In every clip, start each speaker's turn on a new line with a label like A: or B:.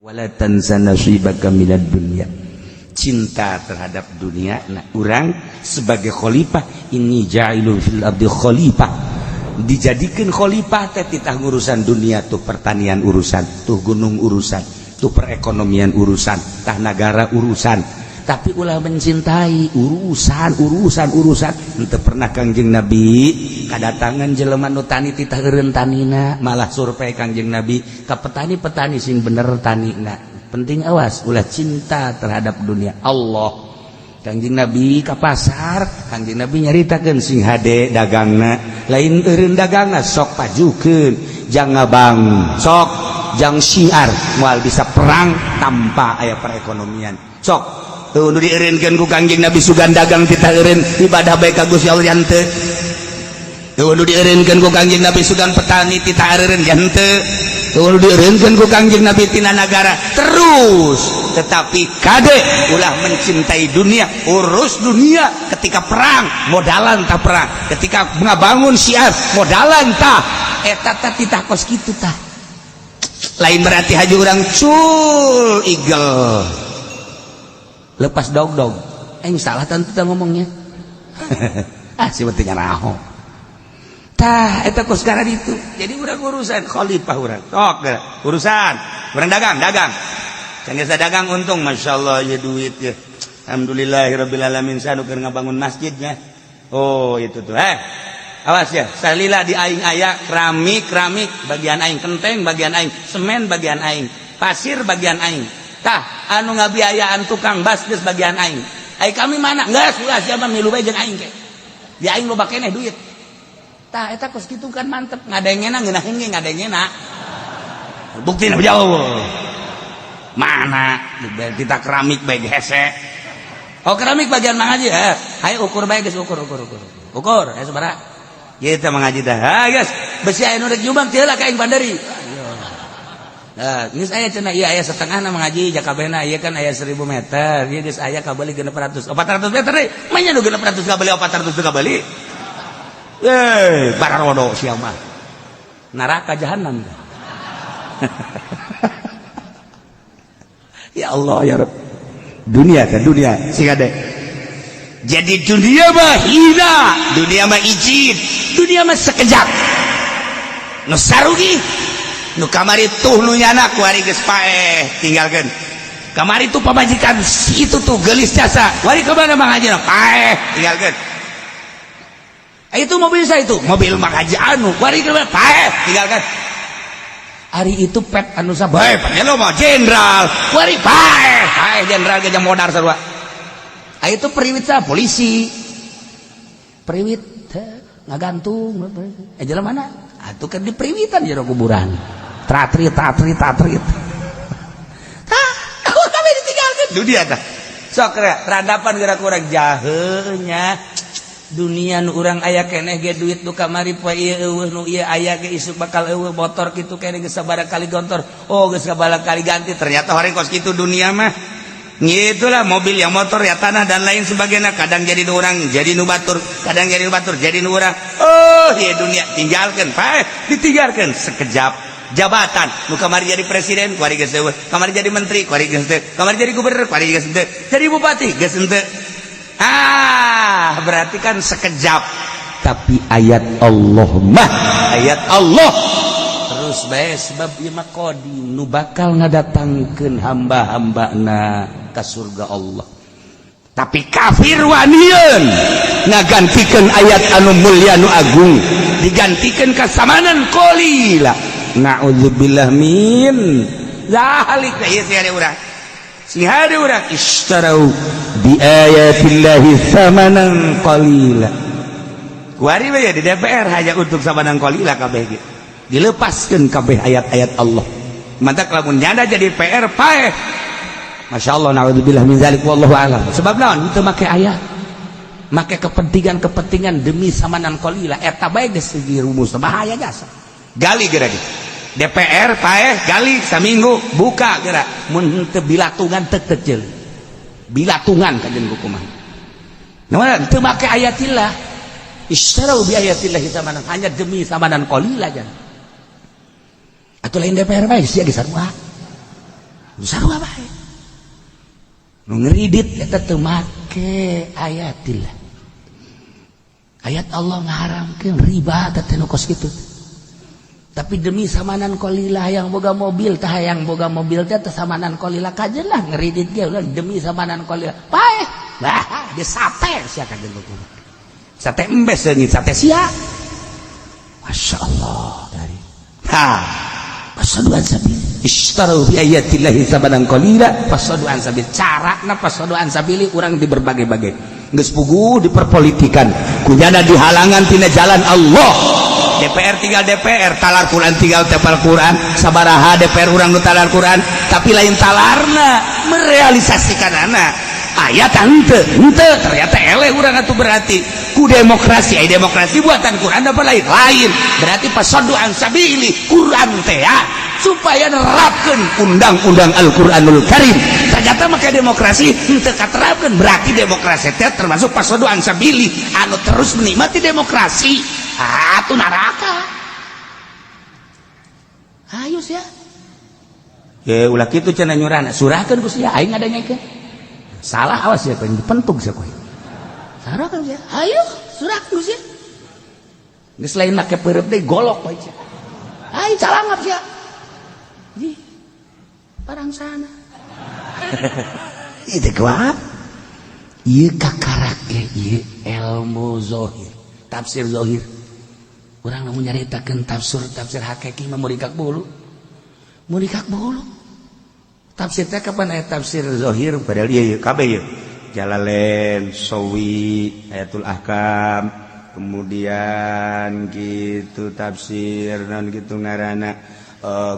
A: Wala tansa nasibaka minad dunya. Cinta terhadap dunia. Nah, urang sebagai khalifah, inni ja'ilun fil ardi khalifah, dijadikan khalifah teh titah urusan dunia tuh, pertanian urusan tuh, gunung urusan tuh, perekonomian urusan tah, negara urusan, tapi ulah mencintai urusan urusan urusan. Henteu pernah Kangjeng Nabi kadatangan jelema nu tani titah eureun tanina, malah survei Kangjeng Nabi ka petani-petani sing bener tanina. Penting, awas, ulah cinta terhadap dunia. Allah, Kangjeng Nabi ka pasar, Kangjeng Nabi nyaritakeun sing hade dagangna, lain eureun dagangna, sok pajukeun jang ngabang, sok jang syiar. Moal bisa perang tanpa aya perekonomian. Sok tuh nu dieureunkeun ku Kangjeng Nabi, sugan dagang titah eureun, ibadah bae ka Gusti Allah henteu. Tuh nu dieureunkeun ku Kangjeng Nabi, sugan petani titah eureun henteu. Tuh nu dieureunkeun ku Kangjeng Nabi tina nagara terus, tetapi kade, ulah mencintai dunia. Urus dunia, ketika perang modalan tah, perang ketika ngabangun syiar modalan tah, eta tah titah kos kitu tah. Lain berarti haji urang cul igel lepas dog dog eh salah tentu ngomongnya. Ah, sepertinya raho tah eta kos sekarang itu. Jadi urang urusan khalifah, urang sok urusan urang dagang, dagang can geus dagang untung, masya Allah ya, duit ya, alhamdulillahirabbil alamin, sanu keur ngabangun masjidnya. Oh, itu tuh, eh, awas ya, salila di aing aya keramik, keramik bagian aing, kenteng bagian aing, semen bagian aing, pasir bagian aing, tah anu ngabiayaan tukang bas geus bagian aing. Ai kami mana? Geus ulah, sia mah milu bae jeung aing ke di aing loba keneh duit. Tah, eta kos kitu kan mantep ngadengena, ngeunaheun ge ngadengena. Bukti jauh mana kita keramik bae hese. Oh, keramik bagian Mang Haji, eh hayu ukur bae geus, ukur ukur ukur ukur, eh sabaraha ieu teh, Mang Haji? Tah, ha geus, besi aya nu rek nyumbang teu lah ka aing bandari. Nah, geus aya cenah, ieu aya setengahna, Mang Haji, jakabehna ieu kan aya 1000 meter. Ieu geus aya kabeli 600. 400 meter deui. Manya nu 600 kabeli, 400 kabeli. Eh, bararodo sia mah. Neraka jahanam. Ya Allah ya Rabb. Dunia kan dunia sing ade. Jadi dunia mah hina, dunia mah izin, dunia mah sekejap. Nu sarugi nu kamari tuh, nu nyana kuari geus paeh, tinggalkeun. Kamari tuh pamajikan si itu tuh gelis jasa, wari kemana, Mang Haji? Paeh, tinggalkeun. Eh, itu mobil saya, itu mobil Mang Haji anu wari kemana? Paeh, tinggalkan. Ari itu pet anu sabae panelo mah jenderal, wari paeh, paeh jenderal ge modar sarua. Ah, itu periwit sa polisi periwit ngagantung, eh, jalan mana atuh kan di periwitan jero kuburan, tratrit tatrit tatrit. Tah, kami ditinggalkan dunia tah. Sok radapan geura kurang jahenya dunia. Nu urang aya keneh ge duit nu kamari poe ieu eueuh, nu ieu aya ge isuk bakal eueuh, motor kitu keneh geus sabaraha kali gontor, oh, geus sabaraha kali ganti. Ternyata horeng kos kitu dunia mah. Itulah mobil yang motor ya, tanah dan lain sebagainya, kadang jadi nu urang jadi nu batur, kadang jadi nu batur jadi nu urang. Oh iya, dunia tinggalkan, paeh, ditinggalkan sekejap. Jabatan nu kamari jadi presiden kuari geus eueuh, kamari jadi menteri kuari geus teu, kamari jadi gubernur kuari geus teu, jadi bupati geus henteu. Ah, berarti kan sekejap. Tapi ayat Allah mah ayat Allah terus bae, sebab ieu mah qadim, nu bakal ngadatangkeun hamba-hambana ka surga Allah. Tapi kafir wanian ngagantikeun ayat anu mulia, nu agung, digantikan ka samanan qalila. Na'udzubillah min zalik. Ieu sih ada urang, si hade urang istarau bi ayatillahi samanan qalila. Kuari we di DPR hanya untuk samanan qalila kabeh ge dilepaskeun kabeh ayat-ayat Allah. Mantak lamun nyanda jadi PR paeh. Masya Allah, na'udzubillah min zalik, wallahu alam. Sebab naon? Itu make ayat, make kepentingan-kepentingan demi samanan qalila. Eta bae geus segi rumus bahaya jasa. Gali geura DPR paeh, gali saminggu buka geura, mun teu bilatungan teu kecil bilatungan kajen hukuman. Nah, teu make ayatillah, istarau bi ayatillah samanan, hanya demi samanan qalila. Jan atuh lain DPR bae sia geus sarua. Sarua bae nu ngeridit eta teu make ayatillah, ayat Allah ngaharamkeun riba teh nu kos kitu. Tapi demi samanan qolilah, yang boga mobil tah, yang boga mobil teh samanan qolilah, kajen lah ngeridit ge demi samanan qolilah paeh. Bah, dia sate sia, kajen sate embes seungit sate sia. Masya Allah dari ha fasadu an sabil ishtaru bi ayatillahi samanan qalila fasadu an sabil. Carana fasadu an sabili urang di berbagai-bagai geus puguh diperpolitikan, kunyana dihalangan tina jalan Allah. DPR tinggal DPR, talar Quran tinggal talar Quran. Sabaraha DPR urang nu talar Quran, tapi lain talarna, merealisasikan anak ayat henteu henteu. Ternyata eleh urang atuh. Berarti ku demokrasi, ay demokrasi buatan Quran apa lain? Lain. Berarti fasadu an sabili Quran teh ya, supaya nerapkeun undang-undang Al-Qur'anul Karim. Ternyata make demokrasi henteu katerapkeun. Berarti demokrasi teh termasuk fasadu an sabili. Anu terus menikmati demokrasi atuh neraka. Ayo sia ya, ulah kitu cenah nyurana, surahkeun ku sia, aing ngadengekeun. Salah, awas ya, pengen dipentuk sia kowe. Surahkeun sia, ayo surahkeun ku sia. Geus lain make peureub deui, golok bae sia. Ayo calangap sia di parang sana itu kuat. Ieu kakarak ge, ieu ilmu zohir, tafsir zohir. Urang lamun nyaritakeun tafsir tafsir hakiki mah murikak bulu, murikak bulu. Tafsir teh kapan aya tafsir zohir? Padahal ieu kabeh ieu Jalalain, Sawi, Ayatul Ahkam, kemudian gitu tafsir non gitu ngaranna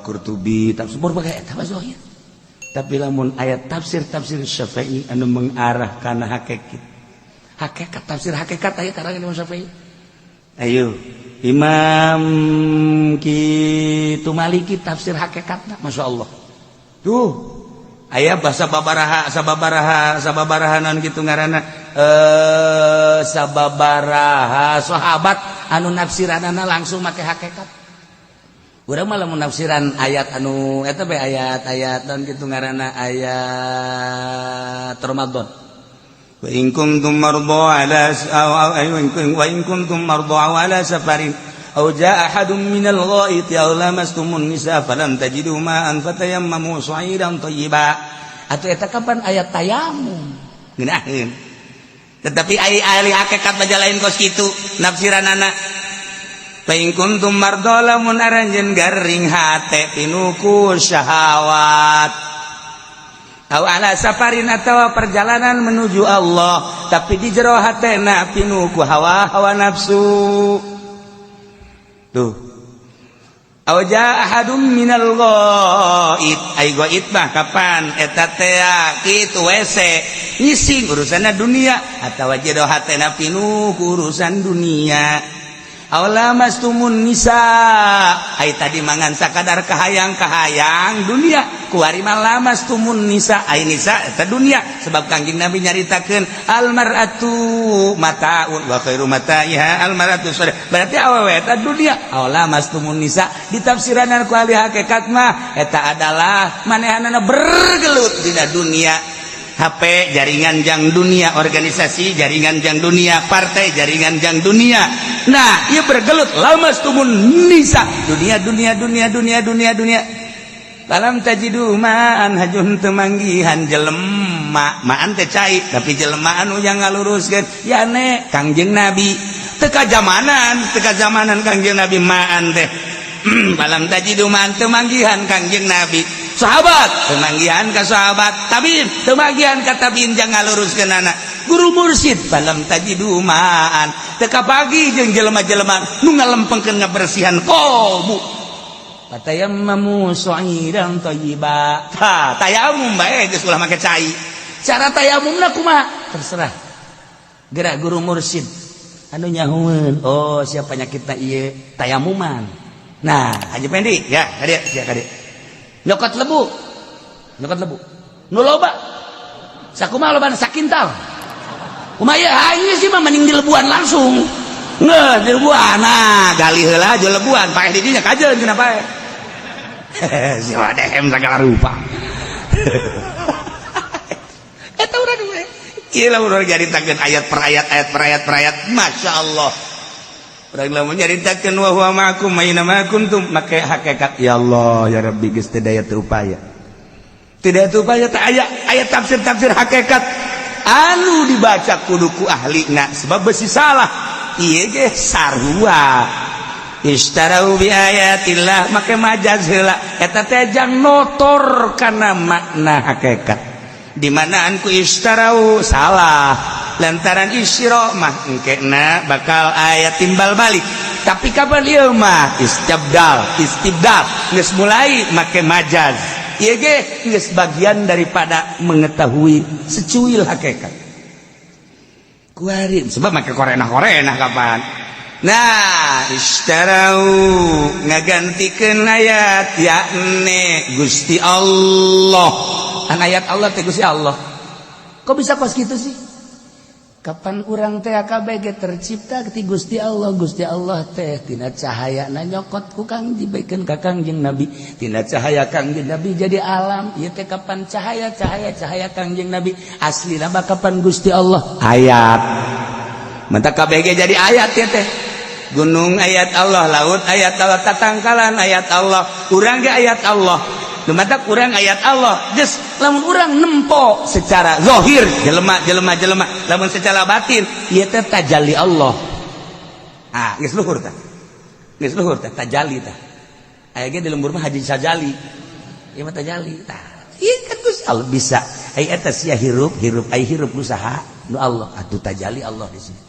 A: Qurtubi, tafsir berbagai eta mah zohir. Tapi lamun ayat tafsir tafsir Syafi'i anu mengarah kana hakikat, hakikat, tafsir hakikat aya karangan Imam Syafi'i. Ayo Imam kitu Maliki, tafsir hakikatna Masya Allah tuh aya bahasa babaraha sababaraha sababaraha non gitu ngaranna sababaraha sahabat anu nafsiranana langsung make hakikat. Urang mah lamun nafsiran ayat anu eta bae, ayat-ayat non gitu ngaranna, ayat Ramadan, wa in kuntum marda ala aw wa in kuntum marda aw ala safarin aw jaa ahadun minal ghaiti aw lamastumun nisa falam tajidu ma'an fatayammamu sha'idan thayyiba. Atuh eta kapan ayat tayamum ngeunaheun, tetapi ai ahli hakikat baca lain kos kitu nafsiranana. Fa in kuntum marda, lamun aranjeun garing hate pinuku syahwat, aw ala safarin atawa perjalanan menuju Allah, tapi di jero hatena pinuku hawa hawa nafsu tuh, aw jaa ahadum minal ghaid, ai ghaid mah kapan eta teh kitu WC ngising urusanna dunia atawa jero hatena pinuku urusan dunia, aw lamastumun nisa, ai tadi mangan sakadar kahayang-kahayang dunia, kuari mah lamastumun nisa, ai nisa eta dunia, sebab Kangjeng Nabi nyaritakeun al mar'atu mataun wa khairu mata'iha al mar'atu sholih, berarti awewe eta dunia. Aw lamastumun nisa ditafsiranan ku ahli hakikat mah eta adalah manehanana bergelut dina dunia, HP jaringan jang dunia, organisasi jaringan jang dunia, partai jaringan jang dunia. Nah, ia bergelut lamastumun nisa, dunia dunia dunia dunia dunia dunia. Falam tajidu ma'an, hajun teu manggihan jelema, ma'an teh cai, tapi jelema anu yang ngaluruskeun ya ne Kangjeng Nabi teu kajamanan, teu kajamanan Kangjeng Nabi ma'an teh. Falam tajidu ma'an, teu manggihan Kangjeng Nabi, sahabat teu manggihan ka sahabat, tabiin teu manggihan ka tabiin jang ngaluruskeun anak guru mursyid. Falam tajidu ma'an, teu kapagi jeung jelema-jelema nu ngalempengkeun ngabersihan qalbu, fatayammamu sha'idan thayyiba. Tah, tayamum bae geus ulah make cai. Cara tayamumna kumaha terserah gerak guru mursyid anu nyahueun. Oh, siapa penyakitna ieu, tayamuman. Nah, Haji Pendi ya, kadieu sia, kadieu nyokot lebu, nyokot lebu nu loba sakumaha loba, sakintal kumaha ieu? Aing sih mah mending dilebuan langsung. Nggak, dilebuan. Nah, gali heula aja lebuan paeh di dinya kajeun kenapa? Si dehem segala rupa. Eta urang we. Ieu lamun urang nyaritakeun ayat per ayat, ayat per ayat per ayat, Masya Allah. Urang lamun nyaritakeun wa huwa ma'akum aina ma kuntum, make hakikat, ya Allah ya Rabbi, geus teu daya teu upaya. Tidak teu upaya teh aya ayat tafsir-tafsir hakikat anu dibaca kudu ku ahlina, sebab besi salah. Ieu ge sarua, ishtarau bi ayatillah make majaz heula, eta teh jang notor kana makna hakikat. Di manaan ku ishtarau salah, lantaran isyra mah engkena bakal aya timbal balik, tapi kapan ieu mah istibdal, istibdal geus mulai make majaz. Ieu ge geus bagian daripada mengetahui secuil hakikat kuari, sebab make korenah-korenah kapan. Nah, ishtarau ngagantikeun ayat yakni Gusti Allah. Kan ayat Allah teh Gusti Allah. Kok bisa kos gitu sih? Kapan urang teh KBG tercipta ti Gusti Allah. Gusti Allah teh tina cahaya na nyokot ku Kang dibaikeun ka Kangjeng Nabi. Tina cahaya Kangjeng Nabi jadi alam. Ieu teh kapan cahaya cahaya cahaya Kangjeng Nabi aslina mah kapan Gusti Allah ayat. Mentak KBG jadi ayat ya teh. Gunung ayat Allah, laut ayat Allah, tatangkalan ayat Allah, urang ge ayat Allah. Nu matak urang ayat Allah. Geus lamun urang nempo secara zahir jelema jelema jelema, lamun secara batin ieu teh tajalli Allah. Ah, geus luhur tah. Geus luhur tah tajalli tah. Aya ge di lembur mah Haji Sajali. Ieu mah tajalli tah. Ieu kan Gusti Allah bisa. Ai eta sia hirup, hirup ai hirup nu saha? Nu Allah. Atuh tajalli Allah di sini.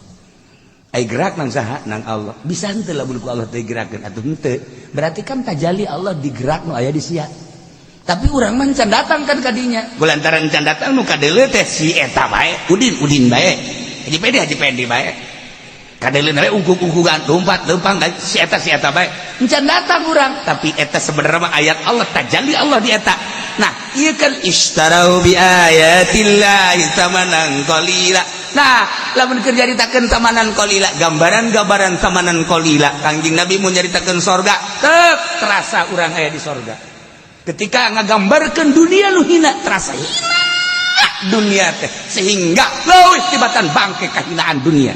A: Ai gerak nang saha? Nang Allah. Bisa henteu lamun ku Allah teh gerakeun atuh henteu. Berarti kan tajalli Allah digerak nu aya di sia. Tapi urang mah can datang kan kadinya. Lantaran can datang nu kadeuleu teh si eta bae, Udin Udin bae. Haji Pendi Haji Pendi bae. Kadeuleu we ungkuk-ungkukan lompat lempang si eta si eta bae. Can datang urang, tapi eta sebenarnya mah ayat Allah, tajalli Allah di eta. Nah, ieu kan ishtarau bi ayatillahi tsamanan qalila. Nah, lamun keur nyaritakeun tamanan qalila, gambaran-gambaran tamanan qalila, Kangjeng Nabi mun nyaritakeun sorga, tek terasa urang aya di sorga. Ketika ngagambarkeun dunia nu hina, terasa hina dunia teh, sehingga leuwih tibatan bangke kahinaan dunia.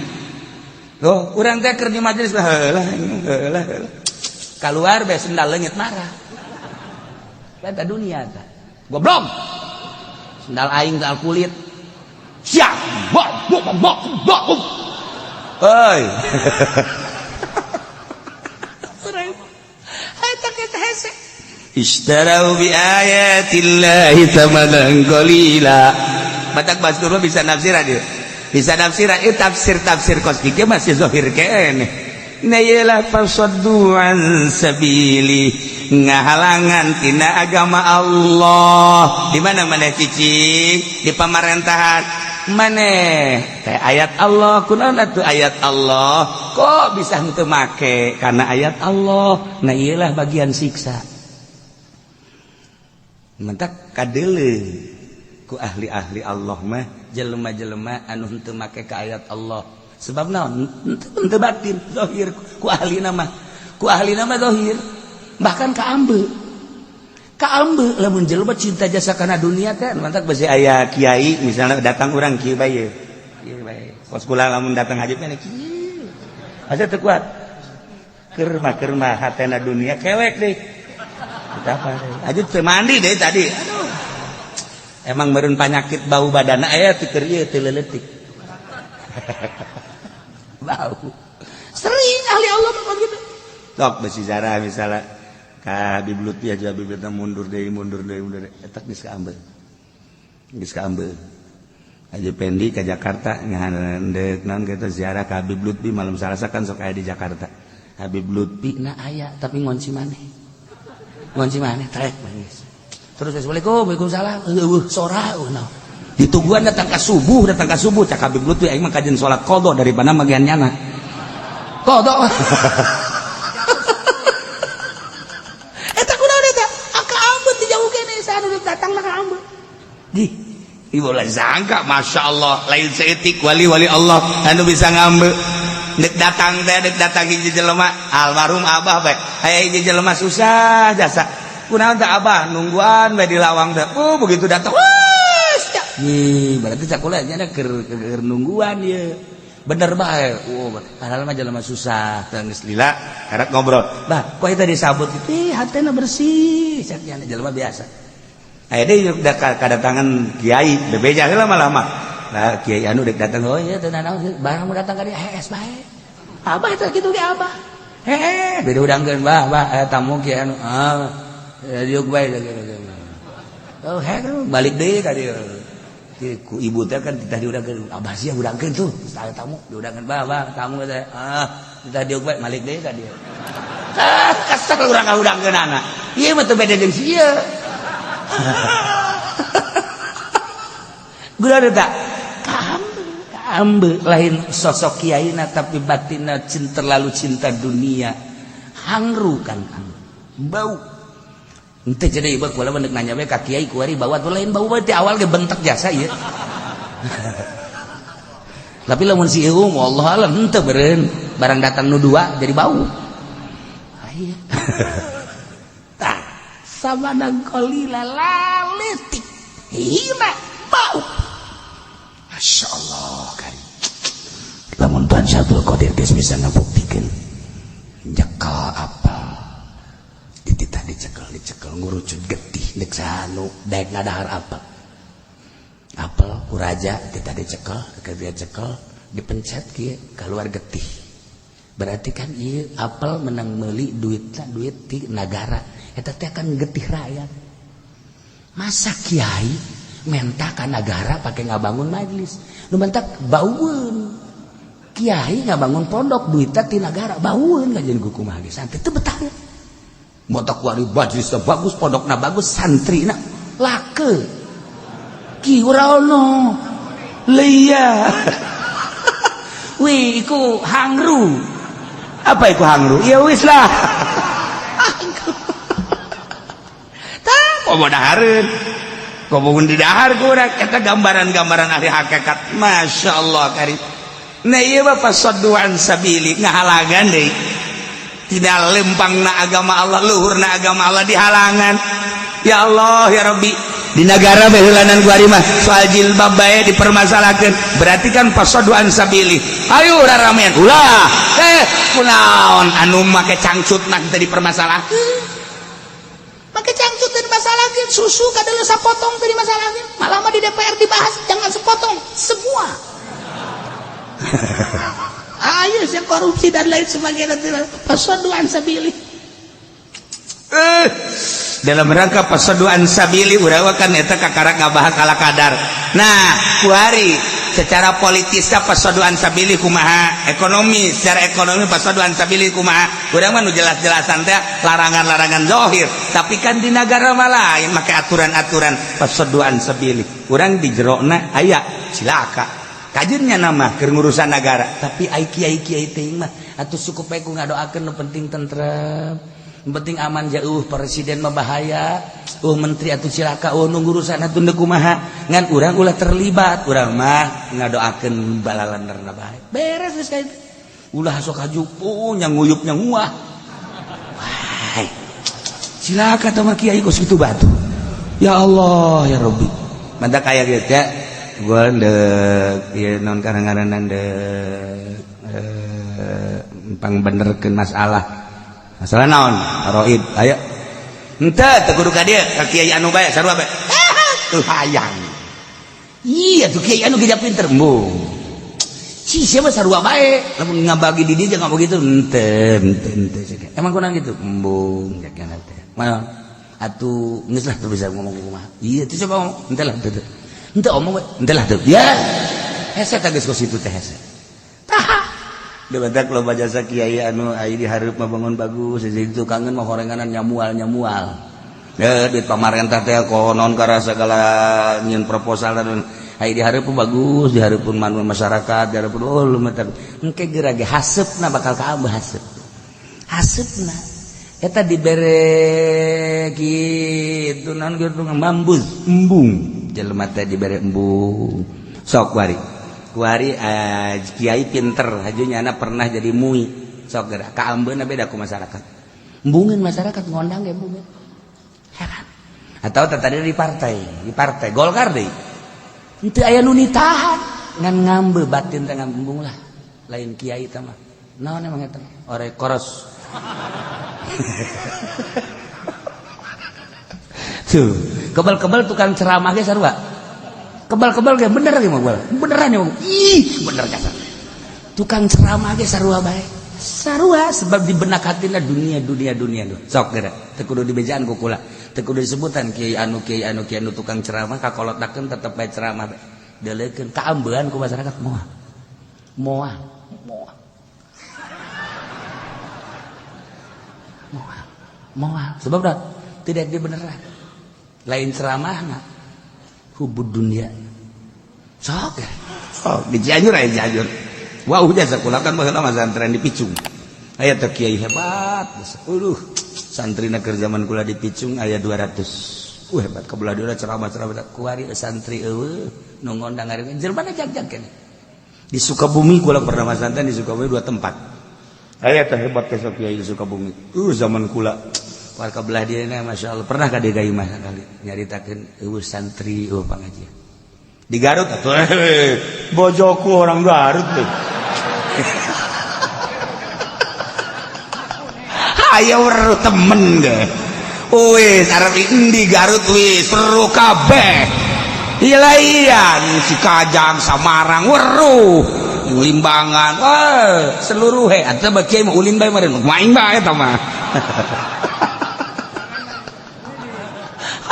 A: Loh, urang teh keur di majelis heula heula heula. Keluar bae sendal leungit marah. Eta dunia teh. Goblok. Sendal aing sendal kulit. Siap. Bok bok bok bok. Hei. Urang eta kita hese. Ishtarau bi ayatillahi thamanan qalila. Matak Baskur bisa nafsiran dia. Bisa nafsiran itu tafsir-tafsir kos kieu masih zahir keneh. Nah iyalah fasaddu an sabili, ngahalangan tina agama Allah. Di mana maneh cicing di pamarentahan maneh teh ayat Allah, kunaon atuh ayat Allah kok bisa henteu make karena ayat Allah. Nah, iyalah bagian siksa. Mentak kadeuleu ku ahli-ahli Allah mah jelema-jelema anu henteu make ka ayat Allah, sebab naon? Henteu batin, zahir ku ahli nama, ku ahli nama zahir, bahkan ka ambe, ka ambe lamun jelema cinta jasa kana dunia teh. Mantak besi aya kiai misalnya datang, urang kieu bae, kieu bae kos kula lamun datang haji mah kieu asa teu kuat, keur mah keur mah hatena dunia kelek deh. Kita apa aja teu mandi deh tadi, aduh emang meureun panyakit bau badana aya teu keur ieu teu leuletik bau. Sering ahli Allah mah gitu. Sok besi zarah misalnya ka Habib Lutfi aja, Habib Lutfi mundur deui, mundur deui, mundur deui, eta geus kaambeul, geus kaambeul. Haji Pendi ke Jakarta ngahandeuk naon kitu, ziarah ka Habib Lutfi malam Salasa kan sok aya di Jakarta. Habib Lutfi na aya, tapi ngonci maneh, ngonci maneh trek nangis terus, "Assalamualaikum." "Waalaikumsalam." Eueuh sora eueuh naon ditungguan datang ka subuh, datang ka subuh. Cak Habib Lutfi, "Aing mah kajian salat qadha daripada magian nyana qadha." Eta kunaon eta aka ambet di jauh kene saha nu datang ka ambet di ibu lah sangka. Masya Allah, lain seetik wali-wali Allah anu bisa ngambil. Dek datang teh, dek datang hiji jelema, almarhum abah bae, aya hiji jelema susah jasa. Kunaon teh abah nungguan bae di lawang teh. Oh, begitu datang. Wah, ih, berarti cakula nya keur keur nungguan ieu. Bener bae. Oh, padahal mah jelema susah. Teh geus lila karek ngobrol. Bah, kok eta disabut gitu? Ih, hatena bersih. Cak nya jelema biasa. Aya deui udah kadatangan kiai, bebeja heula mah lama. Nah, kiai anu dek datang, oh iya teu nanaon, barang mau datang ka dieu hees bae. Abah teh kitu ge abah. Heeh, beda udangkeun bah, bah tamu kiai anu. Ah, diuk bae. Oh, heh balik deui ka dieu. Ku ibu teh kan titah diudangkeun, abah sia udangkeun tuh, aya tamu diudangkeun bah, bah tamu teh. Ah, titah diuk bae balik deui ka dieu. Ah, kesel urang ngaudangkeun anak. Ieu mah teu beda jeung sia. Gula tak? Kaambe lain sosok kiaina tapi batinna cinta, terlalu cinta dunia. Hangru kan bau. Ente jadi ieu kula mah nanya we ka kiai kuari bawa tuh lain bau teh awal ge bentek jasa ieu. Tapi lamun si ieu wallahu alam henteu beureun barang datang nu dua jadi bau. Aya. Tah samadang qalila laletik hina bau. Masya Allah kari. Lamun Tuhan Syabdul Qadir geus bisa ngabuktikeun nyekel apel dititah dicekel dicekel ngurucut getih deuk sanu daek ngadahar apel. Apel ku raja titah dicekel, dia cekel dipencet kieu keluar getih. Berarti kan ieu apel menang meuli duitna duit ti nagara. Eta teh kan getih rakyat. Masa kiai menta ka nagara pakai ngabangun majelis. Nu mentak baueun. Kiai ngabangun pondok duitna ti nagara baueun kajian ku kumaha ge santri teu betah. Motak wari majelisna bagus, pondokna bagus, santrina lake. Ki ora ono. Leia. Wih, iku hangru. Apa iku hangru? Ya wis lah. Hangru. Tah, komo dahareun. Komo di dahar kurang eta gambaran-gambaran ahli hakikat. Masya Allah kari. Nah ieu mah fasaddu an sabili ngahalangan deui. Tidak lempangna agama Allah, luhurna agama Allah dihalangan. Ya Allah ya Rabbi. Di negara beheulanan kuari mah soal jilbab bae dipermasalahkeun. Berarti kan fasaddu an sabili. Ayo raramean. Ulah. Kunaon anu make cangcut mah teu dipermasalahkeun. Make cangcut teu dimasalahkeun, susu kadeuleung sapotong teu dimasalahkeun. Malah mah di DPR dibahas jangan sepotong, semua. Ayo sih korupsi dan lain sebagainya fasaddu an sabili. Dalam rangka fasaddu an sabili urang kan eta kakara ngabahas ala kadar. Nah, kuari secara politisnya fasaddu an sabili kumaha, ekonomi secara ekonomi fasaddu an sabili kumaha. Urang mah nu jelas-jelasan teh larangan-larangan zahir, tapi kan di nagara mah lain make aturan-aturan fasaddu an sabili. Urang di jerona aya cilaka. Kajennya nama keur ngurusan nagara, tapi ai kiai-kiai teh mah atuh cukup bae ku ngadoakeun nu penting tentrem. Penting aman jauh presiden mah bahaya, oh menteri atuh cilaka, oh nu ngurusan atuh deuk kumaha. Ngan urang ulah terlibat, urang mah ngadoakeun balalanderna bae. Beres geus ka itu. Ulah sok hajup, oh nya nguyup nya nguah. Wah. Cilaka teh mah kiai kos kitu batu. Ya Allah ya Rabbi. Mantap kaya gitu ya. Gua ndek ieu naon karang-garanan ndek pangbenerkeun masalah. Masalah naon? Roib. Ayo. Henteu teu kudu ka dieu, ka kiai anu bae sarua bae. Tuh hayang. Iya tuh kiai anu geus pinter embung. Si siapa sarua bae, lamun ngabagi di dieu jangan begitu. Henteu, henteu, henteu. Emang kurang gitu? Embung jakana teh. Mana? Atuh geus lah teu bisa ngomong kumaha. Iya tuh coba ngomong. Henteu lah henteu. Henteu omong we. Henteu lah teu. Ya. Hese teh geus kos kitu teh hese. Tah. Debatak loba jasa kiai anu ai di hareup mah bangun bagus, jadi tukangeun mah horenganan nyamual-nyamual. Duit pamarentah teh konon karena segala nyieun proposal dan ai di hareup bagus, di hareupeun manu masyarakat, di hareupeun oh lumayan. Engke geura ge haseupna bakal kaambeuh haseup. Haseupna eta dibere kitu naon kitu mambuz, embung. Jelema teh dibere embung. Sok wari. Kuari kiai pinter haju nyana pernah jadi mui. Sok geura kaambeuna beda ku masyarakat. Embungeun masyarakat ngondang ge embungeun. Atau tadi di partai Golkar deh. Itu aya nu nitahan ngan ngambe batin teh ngambung lah. Lain kiai teh mah. Naon emang eta? Ore koros. Tuh, kebal-kebal tukang ceramah ge sarua. Kebal-kebal ge bener ge mah beneran ya. Ih, bener kasar. Tukang ceramah ge sarua bae. Sarua sebab di benak hatina dunia dunia dunia tuh. Sok geura, teu kudu dibejaan ku kula. Teu kudu disebutan kiai anu kiai anu kiai anu tukang ceramah kakolotakeun tetep bae ceramah bae. Deuleukeun kaambean ku masyarakat moal. Moal, moal. Moal. Moal. Sebab dah tidak dibeneran. Lain ceramahna hubud dunia. Sok ya. Oh, di Cianjur aya Cianjur. Wah, udah sekolah kan baheula mah santren di Picung. Aya teh kiai hebat. Aduh, santrina keur zaman kula di Picung aya 200. Hebat kabelah dieu ceramah-ceramah kuari santri eueuh nu ngondang ngareun jelema jag-jag keneh. Di Sukabumi kula pernah masantren di Sukabumi 2 tempat. Aya teh hebat teh kiai di Sukabumi. Zaman kula warga belah dieu na masyaallah pernah ka deui mah sakali nyaritakeun eueuh santri eueuh pangajian. Di Garut atuh bojoku orang Garut tuh. Ayo weruh temen ge. Wis arep endi Garut wis weruh kabeh. Ilaian si Kajang Samarang weruh Limbangan wah seluruh he atuh mah kiai mah ulin bae meureun maing bae eta mah.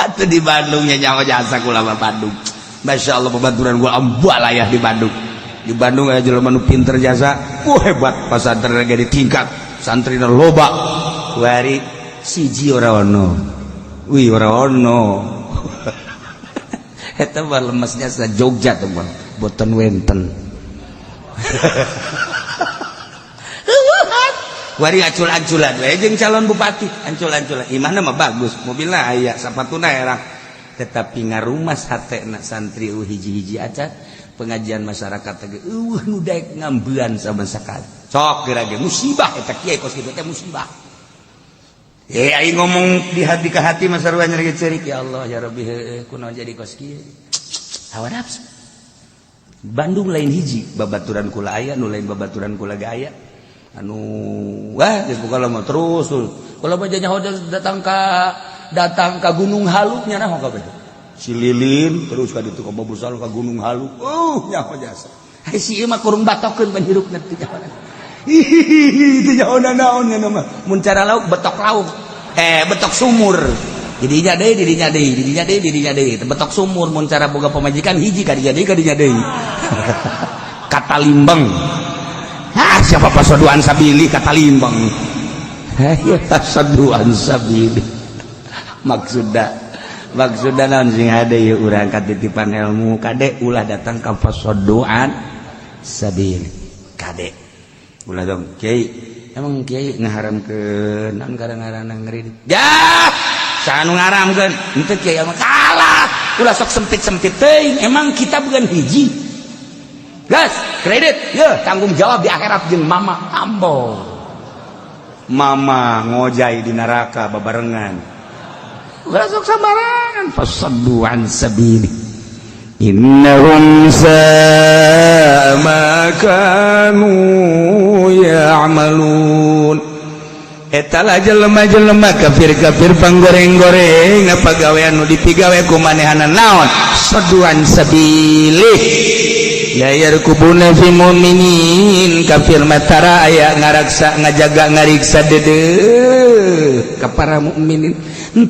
A: Atuh di Bandung nya nyawa jasa kula mah Bandung. Masya Allah pebaturan gua ambalayah di Bandung. Di Bandung aya jelema nu pinter jasa, wah hebat pasantren ge ditingkat, santrina loba. Kuari siji ora ono. Wih ora ono. Eta mah lemesnya sa Jogja tuh mah, boten wenten. Kuari acul-aculan we jeung calon bupati, ancul-anculan. Imahna mah bagus, mobilna aya, sapatuna erang. Tetapi ngarumas hatena santri hiji-hiji acan pengajian masyarakat teh eueuh nu daek ngambean sama sakali. Sok geura ge musibah eta kiai kos kitu teh musibah. Aing ngomong di hati ke hati mah sarua nyeri ceurik ya Allah ya Rabbi heueuh kunaon jadi kos kieu. Hawa nafsu. Bandung lain hiji babaturan kula aya nu lain babaturan kula ge aya. Anu wah geus pokona mah terus. Kula mah nyaho datang ka Gunung Halu nya naon kabeh. Si Lilin terus ka ditu ka Babusal ka Gunung Halu. Nyaho jasa. Hai si ieu mah kurung batokeun panjirukna teu nyaho. Hihihi teu nyaho naon nya mah. Mun cara lauk betok lauk. Betok sumur. Didinya deui, didinya deui, didinya deui, didinya deui. Betok sumur mun cara boga pamajikan hiji ka dinya deui, ka dinya deui. Kata Limbeng. Ah, siapa pasoduan sabili kata Limbeng. Heh, pasoduan sabili. Maksudna naon sing hade ieu urang katitipan ilmu kade ulah datang ka pasoduan sabili kade ulah dong kiai emang kiai ngaharamkeun naon gara-garana ngeureun jah saha nu ngaramkeun henteu kiai mah kalah ulah sok sempit-sempit teuing emang kita bukan hiji gas kredit ye tanggung jawab di akhirat jeung mama ambo mama ngojai di neraka babarengan masuk sembarangan fasaddu an sabili innahum sa'a ma kanu ya'malun. Eta lah jelema-jelema kafir-kafir panggoreng-goreng apa gawean nu dipigawe ku manehana naon saduan sabili la yarkubuna fi mu'minin kafir matara aya ngaraksa ngajaga ngariksa deudeuh ka para mukminin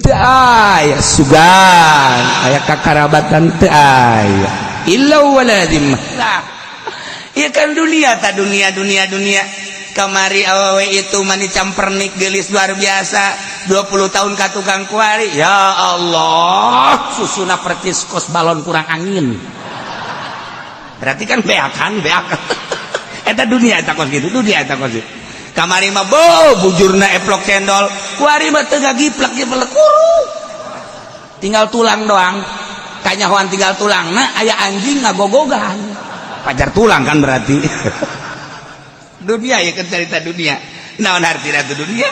A: teu aya sugan aya kakarabatan teu aya illa wala dhimmah. Lah ieu kan dunia ta dunia dunia dunia kamari awewe itu mani campernik gelis luar biasa 20 tahun ka tukang kuari ya Allah susuna percis kos balon kurang angin berarti kan beakan beakan eta dunia eta kos gitu dunia eta kos gitu kamari mah bo bujurna eplok cendol kuari mah teu ngagiplek giplek kuru tinggal tulang doang kanyahoan tinggal tulang nah aya anjing ngagogogan pajar tulang kan berarti dunia ya kan cerita dunia naon artina dunia.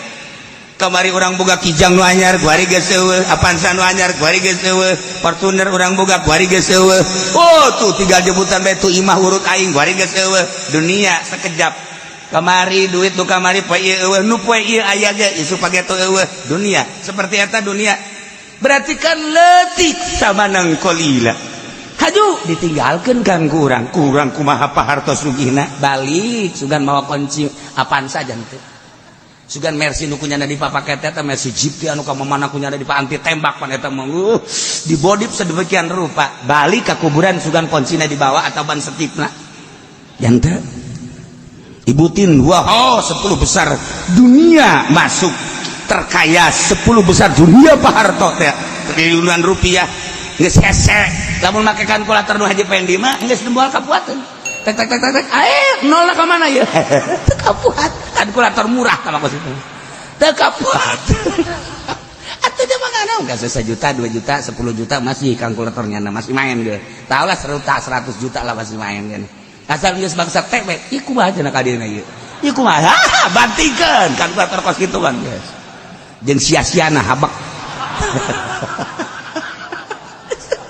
A: Kamari urang boga Kijang nu anyar, kuari geus eueuh. Avanza nu anyar, kuari geus eueuh. Fortuner urang boga, kuari geus eueuh. Oh, tuh tinggal jemputan bae tuh imah urut aing, kuari geus eueuh. Dunia sekejap. Kamari duit nu kamari poe ieu eueuh, nu poe ieu aya ge isuk pageto eueuh. Dunia seperti eta dunia. Berarti kan leutik samanan qalila. Haju ditinggalkeun kan ku urang. Kurang kumaha pahartos sugihna, balik sugan mawa kunci Avanza janten. Sugan Mercy nu kunyana dipapaket eta Mercy Jeep teh anu ka mamana kunyana di anti tembak pan eta mah dibodip sedemikian rupa. Balik ka kuburan sugan kuncina dibawa atau ban setipna. Janten Ibutin wah, oh, 10 besar dunia masuk terkaya 10 besar dunia Pak Harto teh triliunan rupiah geus hese. Lamun make kalkulator nu Haji Pendi mah geus moal kapuateun. Tek tek tek tek tek, ae nolna ka mana ieu? Teu kapuat. Kalkulator murah tah kos itu. Teu kapuat. Atuh dia mah nganaon ka 1 juta, 2 juta, 10 juta masih kalkulatornya masih main ge. Tahu lah 100 juta lah masih main ge. Asal geus bangsa teh we, ieu kumaha cenah ka dieuna ieu? Ieu kumaha? Bantingkeun kalkulator kos kitu kan geus. Jeung sia-siana habak.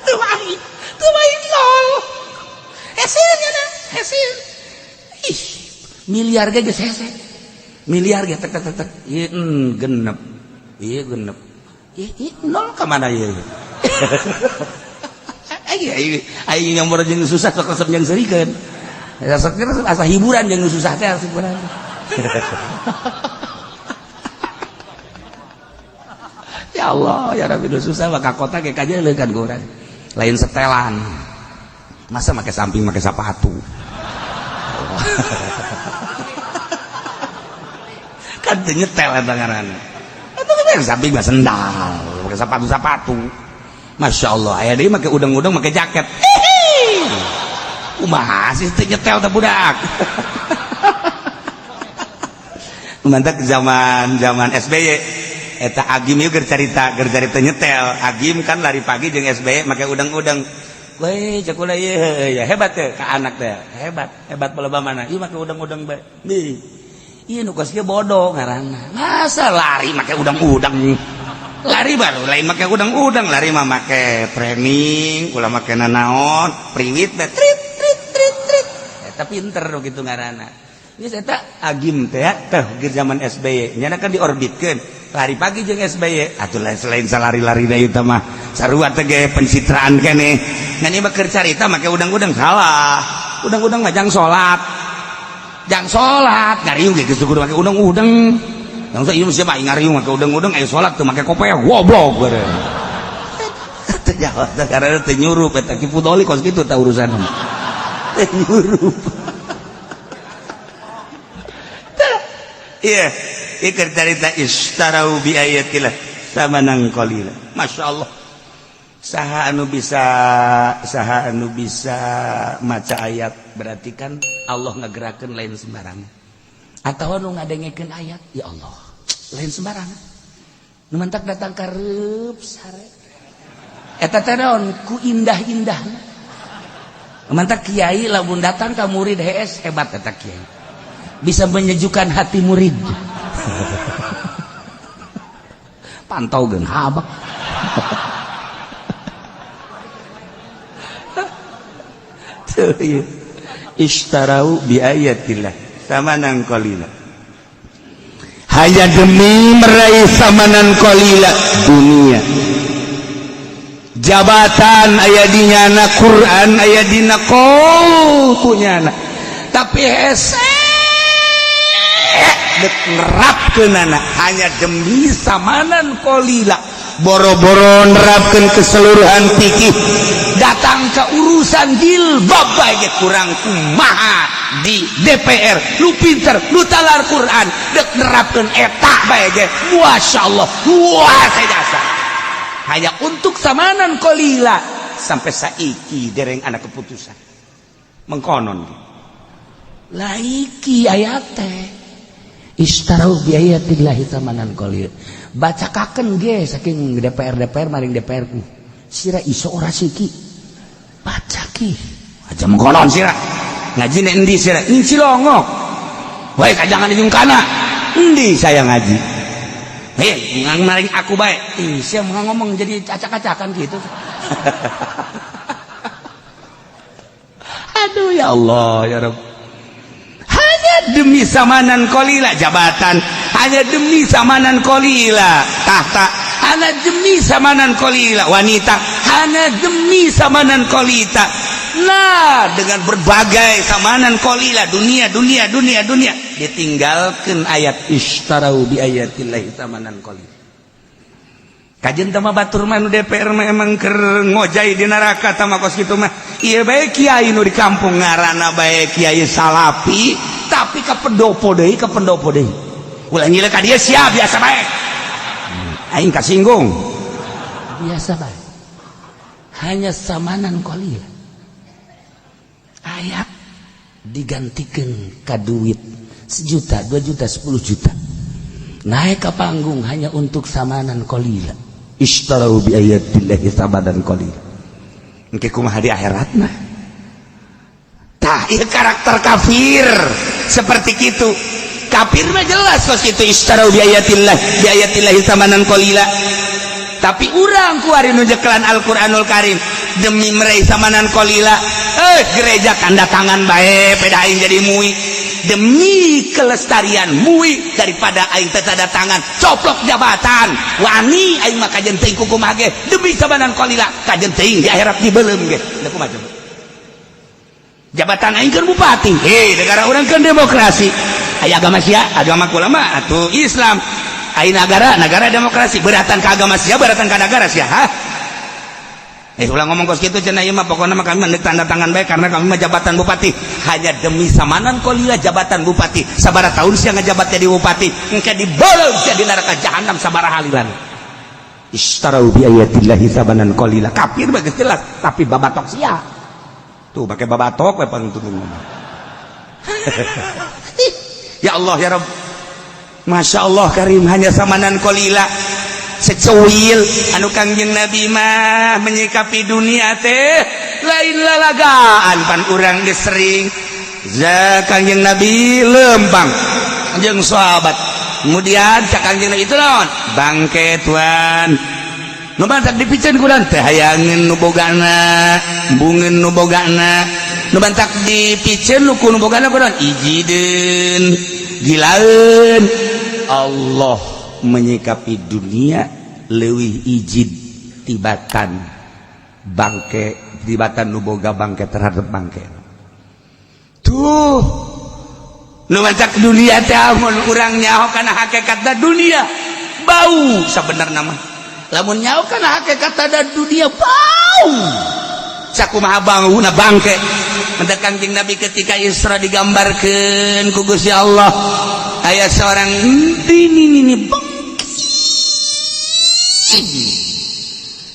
A: Teu main, teu main nol. Hese nya hese. Ih, miliar ge geus hese. Miliar ge tek tek tek tek. Ieu genep. Ieu genep. Ieu nol ka mana ieu? Aing aing yang jeung susah sok resep jeung seurikeun. Resep asa hiburan jeung susah teh hiburan. Ya Allah, ya Rabbi, susah maka kota ge kajeuleuh kan urang. Lain setelan. Masa make samping make sepatu. Kan teu nyetel eta ngaranna. Eta mah samping mah sendal, make sepatu-sepatu. Masya Allah, aya deui make udang-udang make jaket. Kumaha sih teu nyetel teh budak. Mantak zaman-zaman SBY eta Agim ieu keur carita nyetel. Agim kan lari pagi jeung SBY make udang-udang. Weh, cek ulah ieu ya hebat teh ka anak teh. Hebat, hebat baleba mana? Ieu make udang-udang bae. Nih. Ieu nu kos kieu bodoh ngaranna. Masa lari make udang-udang? Lari baru lain make udang-udang, lari mah make training, ulah make nanaon, priwit teh trit trit trit trit. Eta pinter gitu ngaranna. Geus eta Agim teh teh keur zaman SBY, nyana kan diorbitkeun. Lari pagi jeung SBY, atuh lain selain salari-lari da ieu mah sarua teh ge pencitraan keneh. Ngan ieu mah keur carita make udang-udang salah. Udang-udang mah jang salat. Jang salat ngariung ge geus kudu make udang-udang. Langsung ieu siapa ngariung make udang-udang aya salat teu make kopeah goblok beureun. Teu jawab teh karena teu nyurup eta Ki Fudoli kos kitu tah urusan. Teu nyurup. Iya, ieu keur carita istarau bi ayatillah samanan qalila. Masya Allah. Saha anu bisa maca ayat berarti kan Allah ngagerakeun lain sembarangan. Atawa nu ngadengekeun ayat, ya Allah, lain sembarangan. Nu mantak datang ka reup sare. Eta teh naon ku indah-indahna. Nu mantak kiai lamun datang ka murid hees hebat eta kiai. Bisa menyejukkan hati murid. Pantau geun habak. Tuh ieu. Istarau bi ayatillah samanan qalila. Hanya demi meraih samanan qalila dunia. Jabatan aya di nyana, Quran aya dina qaul ku nyana. Tapi hese dek nerapkeunana hanya demi samanan qalila. Boro-boro nerapkeun keseluruhan fikih, datang ke urusan jilbab bae ge kurang kumaha di DPR lu pinter lu talar Quran dek nerapkeun eta bae ge masyaallah luar biasa. Hanya untuk samanan qalila sampai saiki dereng anak keputusan mengkonon laiki ayat teh istarau bi ayatillahi samanan qalila. Bacakakeun ge saking DPR DPR maring DPR ku sira iso ora siki baca ki aja mengkonon sira ngaji nek endi sira ing Cilongok wae kajangan jeung kana endi saya ngaji Hei, maring aku bae. Ih, sia ngomong jadi acak-acakan gitu. Aduh ya Allah ya Rabb. Hanya demi samanan qalila jabatan, hanya demi samanan qalila tahta, hanya demi samanan qalila wanita, hanya demi samanan qalita. Nah, dengan berbagai samanan qalila dunia dunia dunia dunia ditinggalkan ayat ishtarau bi ayatillahi samanan qalila. Kajen tama batur mah nu DPR mah emang keur ngojay di neraka tama kos kitu mah. Ieu bae kiai nu di kampung ngaranna bae kiai salapi tapi ka pendopo deui, ka pendopo deui. Ulah nyileuh ka dieu sia biasa bae. Aing kasinggung. Biasa bae. Hanya samanan qalila. Ayat digantikan ka duit sejuta, 2 juta, 10 juta. Naik ke panggung hanya untuk samanan qalila. Ishtarau bi ayatillahi samanan qalila. Engke kumaha di akhiratna? Tah, ieu karakter kafir seperti kitu. Kafir mah jelas kos kitu, ishtarau bi ayatillahi samanan qalila. Tapi urang kuari nu nyekelan Al-Qur'anul Karim demi meraih samanan qalila, gereja tanda tangan bae peda aing jadi MUI demi kelestarian MUI daripada aing teu tanda tangan coplok jabatan wani aing mah kajen teuing kukumaha ge demi samanan qalila kajen teuing di akhirat dibeuleum ge. Da kumaha coba jabatan aing kan bupati, hei, negara urang kan demokrasi, aya agama sia, agama kula mah atuh Islam, aya negara negara demokrasi, beratan ka agama sia, beratan ka negara sia, ha. Ulah ngomong kos kitu cenah, ieu mah pokokna mah kami mah tanda tangan bae karena kami mah jabatan bupati hanya demi samanan qalila jabatan bupati. Sabaraha tahun sia ngajabat jadi bupati, engke dibolong sia di neraka jahanam sabaraha halilan. Ishtarau bi ayatillahi samanan qalila. Kafir bagus jelas, tapi babatok sia tuh pakai babatok we pangtutung. Ya Allah ya Rabb, Masya Allah Karim, hanya samanan qalila secuil anu Kangjeng Nabi mah menyikapi dunia teh lain lalagaan. Pan urang geus sering za Kangjeng Nabi lempang jeung sahabat, kemudian cak Kangjeng Nabi itu naon bangke tuan nu bantak dipiceun ku teh hayangeun nu bogana, bungeun nu bogana, nu bantak dipiceun nu ku nu bogana ku ijideun gilaeun. Allah menyikapi dunia leuwih ijid tibatan bangke, tibatan nu boga bangke terhadap bangke tuh. Nu mancak dunia teh amun urang nyaho kana hakikatna dunia bau. Sabenerna mah lamun nyaho kana hakikatna dunia bau, sakumaha bauna bangke. Mentak Kangjeng Nabi ketika Isra digambarkeun ku Gusti Allah aya seorang ini ini bengking,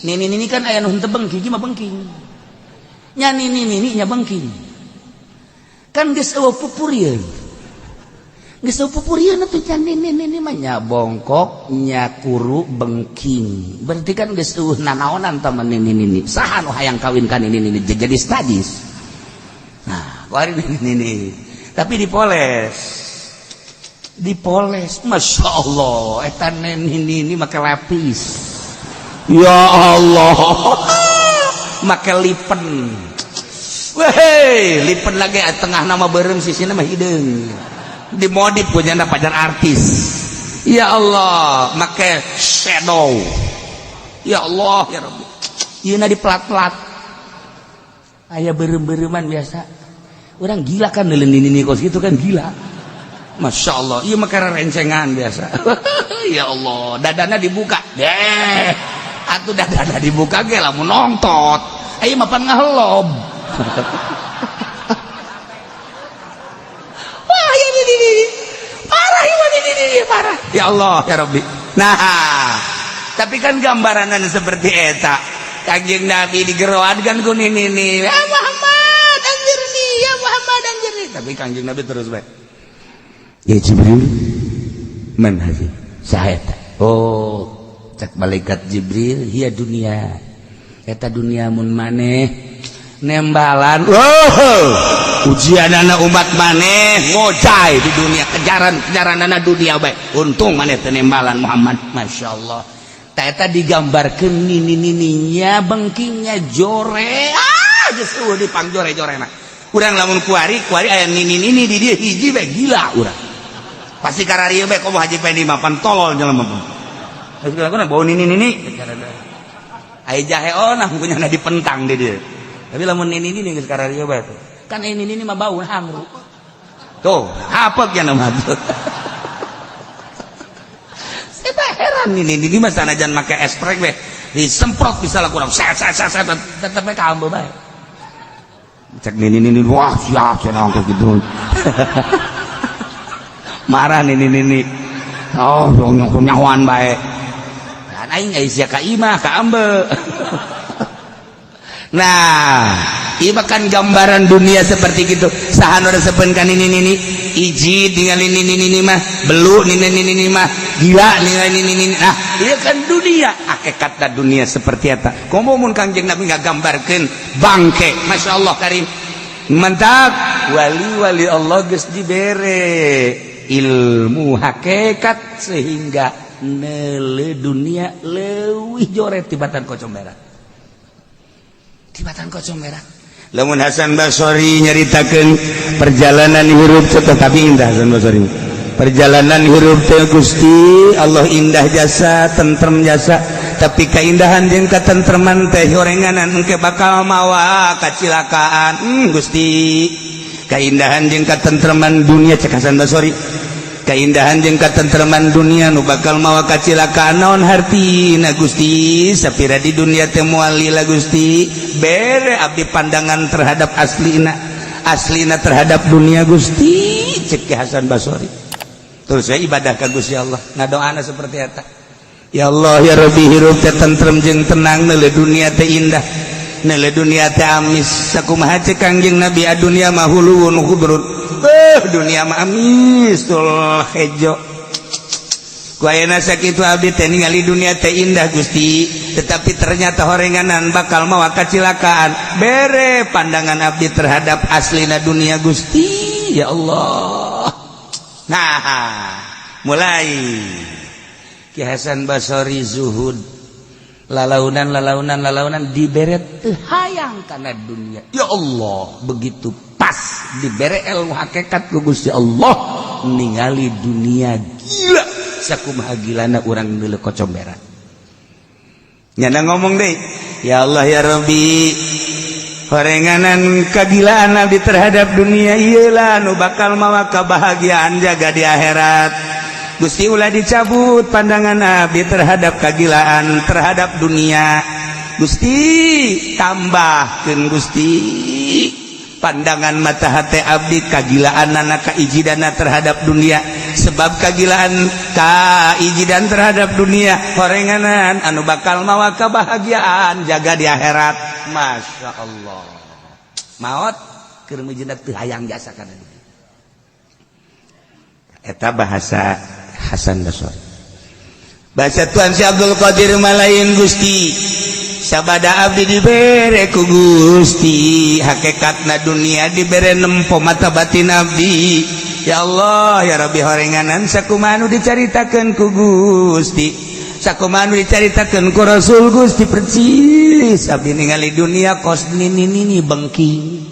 A: nini nini kan aya nu henteu bengking mah bengking nya, nini nini nya bengking kan geus eueuh pupurieun, geus eueuh pupurieun atuh nya. Nini nini mah nya bongkok nya kuru bengking, berarti kan geus eueuh nanaonan tah nini nini. Saha nu hayang kawin ka nini nini jadi sadis? Nah, kuari nini nini tapi dipoles, dipoles, Masya Allah, eta nini nini make lapis, ya Allah, make lipen. Weh, lipen lagi tengah nama bareng sisi nama hidung dimodif punya pacar artis. Ya Allah, make shadow, ya Allah ya Rabbi, ieu di plat-plat aya beureum-beureuman. Biasa orang gila kan neuleun nini kos gitu kan gila. Masya Allah, iya makara rencengan biasa. Ya Allah, dadana dibuka deh atuh, dadana dibuka ge lamun nongtot ayo mah pan ngahelob. Wah, ini parah ini, ini parah. Ya Allah ya Rabbi. Nah, tapi kan gambaranan seperti eta Kanjeng Nabi digeroan kan ku nini nih, ya Muhammad anjirni, ya Muhammad anjirni, tapi Kanjeng Nabi terus baik, ya Jibril, man hadhi, saha eta? Oh, cek malaikat Jibril, hiya dunia, eta dunia mun maneh nembalan. Oh, Ujian anak umat maneh ngojay di dunia, kejaran-kejaran anak dunia baik. Untung maneh tenembalan Muhammad. Masya Allah. Eta digambarkan nini-nininya bengkingnya jore, ah, geus eueuh dipang jore-jorena. Urang lamun kuari kuari aya nini-nini di dieu hiji bae gila urang. Pasti kararieu bae komo Haji Pendi mah pan tolol jelema mah. Geus bau nini-nini. Aya jahe onah punya dipentang di dieu. Tapi lamun nini-nini geus kararieu bae tuh. Kan ini nini mah bau hangru. Tuh, apa ya nama tuh? Saya heran, ini ini mah sanajan make esprek we disemprot bisa lah kurang set set set set tetep we kaambe bae. Cek nini nini, wah, siap cenah gitu. Marah nini nini. Oh, nyahoan bae. Dan aing aya sia ka imah kaambe. Nah, ieu kan gambaran dunia seperti gitu. Saha nu resepeun ka nini nini? Iji tinggal ini nini nini mah, belu nini nini nini mah, gila ningali nini nini. Nah, ieu kan dunia, hakikatna dunia seperti eta. Komo mun Kangjeng Nabi ngagambarkeun bangke, Masya Allah karim. Mantap, wali-wali Allah geus dibere ilmu hakikat sehingga neule dunia leuwih jore tibatan kocom berak. Tibatan kocom berak. Lamun Hasan Basori nyaritakeun perjalanan hirup, tetapi indah Hasan Basori. Perjalanan hirup teh, Gusti Allah, indah jasa, tentrem jasa, tapi keindahan jeung katentreman teh horenganan engke bakal mawa kacilakaan. Gusti, keindahan jeung katentreman dunia, cek Hasan Basori, keindahan jeung katentreman dunia nu bakal mawa kacilakaan naon hartina, Gusti? Sapira di dunia teh moal lila, Gusti. Bere abdi pandangan terhadap aslina, aslina terhadap dunia, Gusti, cek Hasan Basori. Terus saya ibadah ka Gusti Allah, ngadoana seperti eta, ya Allah ya Rabbi, hirup teh tentrem jeung tenang, neule dunia teh indah, neule dunia teh amis. Sakumaha cek Kangjeng Nabi, dunia mah huluwun khudrun, dunia mah amis tul hejo. Ku ayeuna sakitu abdi teh ningali dunia teh indah, Gusti, tetapi ternyata horenganan bakal mawa kacilakaan. Bere pandangan abdi terhadap aslina dunia, Gusti, ya Allah. Nah, mulai Ki Hasan Basori zuhud, lalaunan lalaunan lalaunan dibere teu hayang kana dunia. Ya Allah, begitu pas dibere ilmu hakikat ku Gusti Allah, ningali dunia gila sakumaha gilana urang neuleuh kocomberan. Nyana ngomong deh, ya Allah ya Rabbi, horenganan kagilaan abdi terhadap dunia iyalah nu bakal mawa kebahagiaan jaga di akhirat. Gusti, ulah dicabut pandangan abdi terhadap kagilaan terhadap dunia. Gusti, tambahkeun, Gusti, pandangan mata hati abdi kagilaan anak kaijidana terhadap dunia, sebab kagilaan kaijidan terhadap dunia horenganan anu bakal mawa kebahagiaan jaga di akhirat. Masya Allah, maot keur mejenak teu hayang jasa kana dunia. Eta bahasa Hasan Basri. Bahasa Tuan Syekh Abdul Qadir malain, Gusti, sabada abdi dibere ku Gusti hakikatna dunia, dibere nempo mata batin abdi, ya Allah ya Rabbi, horenganan sakumaha nu dicaritakeun ku Gusti, sakumaha nu dicaritakeun ku Rasul Gusti, percis abdi ningali dunia kos nini nini bengking.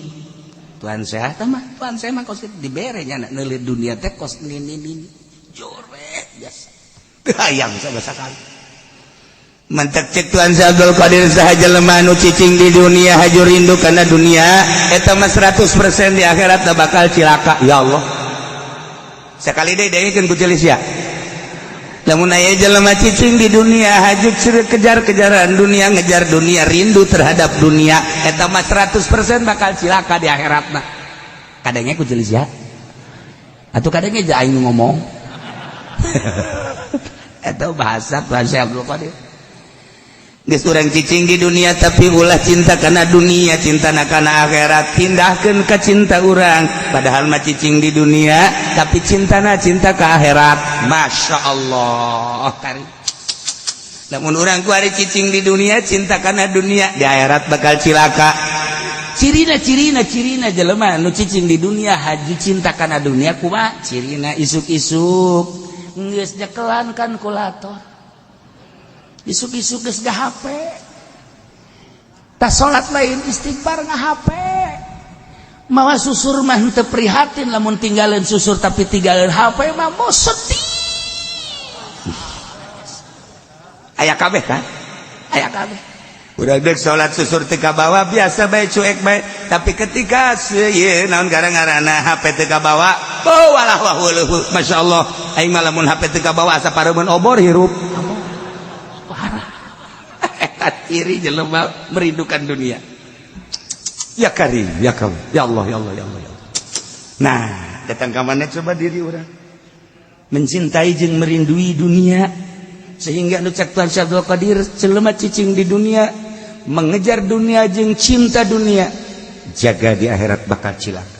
A: Tuhan sehat mah, Tuhan saya mah kos dibere nya neuli dunia teh kos nini nini jore biasa teu hayang sama sakali. Mantak cek Tuhan Abdul Qadir, saha jelema nu cicing di dunia haju rindu karena dunia, eta mah 100% di akhirat bakal cilaka. Ya Allah, sekali deh dengekeun ku celis ya. Lamun aya jelema cicing di dunia haju kejar-kejaran dunia, ngejar dunia, rindu terhadap dunia, eta mah 100% bakal cilaka di akhiratna. Kadangnya ku celis ya atau kadangnya aing ngomong eta bahasa Tuhan Syekh Abdul Qadir. Geus urang cicing di dunia, tapi ulah cinta karena dunia, cinta kana akhirat. Pindahkeun ke cinta urang, padahal mah cicing di dunia tapi cintana cinta ke akhirat. Masya Allah kari. Lamun urang ku ari cicing di dunia cinta kana dunia, di akhirat bakal cilaka. Cirina cirina cirina jelema nu cicing di dunia haju cinta kana dunia kumaha cirina? Isuk-isuk geus nyekelan kalkulator, isuk-isuk geus HP, tas salat lain istighfar, nga HP, mawa susur mah henteu prihatin lamun tinggalin susur, tapi tinggalin HP mah mau sedih. Aya kabeh kan, aya kabeh. Udah dek salat susur teu kabawa biasa bae, cuek bae, tapi ketika ieu naon gara-garana HP teu kabawa, oh walah wah weuh, masyaallah, aing mah lamun HP teu kabawa asa pareumeun obor hirup. Parah eta ciri jelema merindukan dunia. Ya Karim, ya Karim, ya Allah, ya Allah, ya Allah, ya Allah. Nah, datang ka mana coba diri urang mencintai jeung merindui dunia, sehingga nu cek Tuhan Syekh Abdul Qadir, jelema cicing di dunia, mengejar dunia jeung cinta dunia, jaga di akhirat bakal cilaka.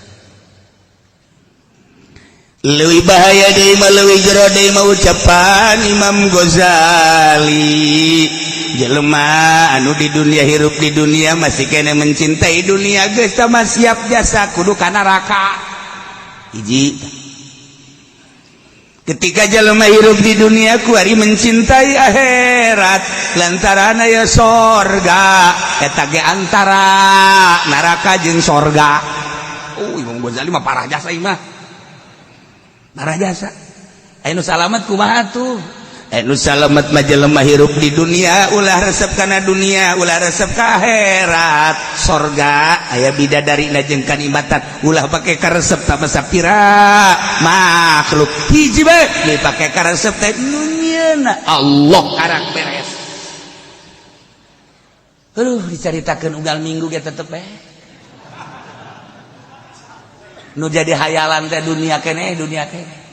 B: Leuwih bahaya deui mah, leuwih jero deui mah, ucapan Imam Ghazali, jelema anu di dunia, hirup di dunia, masih kene mencintai dunia, geus tah mah siap jasa kudu ka neraka. Hiji, ketika jelema hirup di dunia kuari mencintai akhirat lantaran aya sorga, eta ge antara neraka jeung sorga.
A: Oh, Imam Ghazali mah parah jasa ieu mah, parah jasa. Aya nu salamet kumaha tuh?
B: Nu salamet mah jelema hirup di dunia ulah resep kana dunia, ulah resep ka akhirat. Sorga aya bidadari jeung kanikmatan, ulah pake karesep tambah sapira makhluk. Hiji bae dipake karesep teh nu nyieunna Allah,
A: karak beres. Aduh, dicaritakeun unggal minggu ge tetep bae nu jadi hayalan teh dunia keneh, dunia keneh.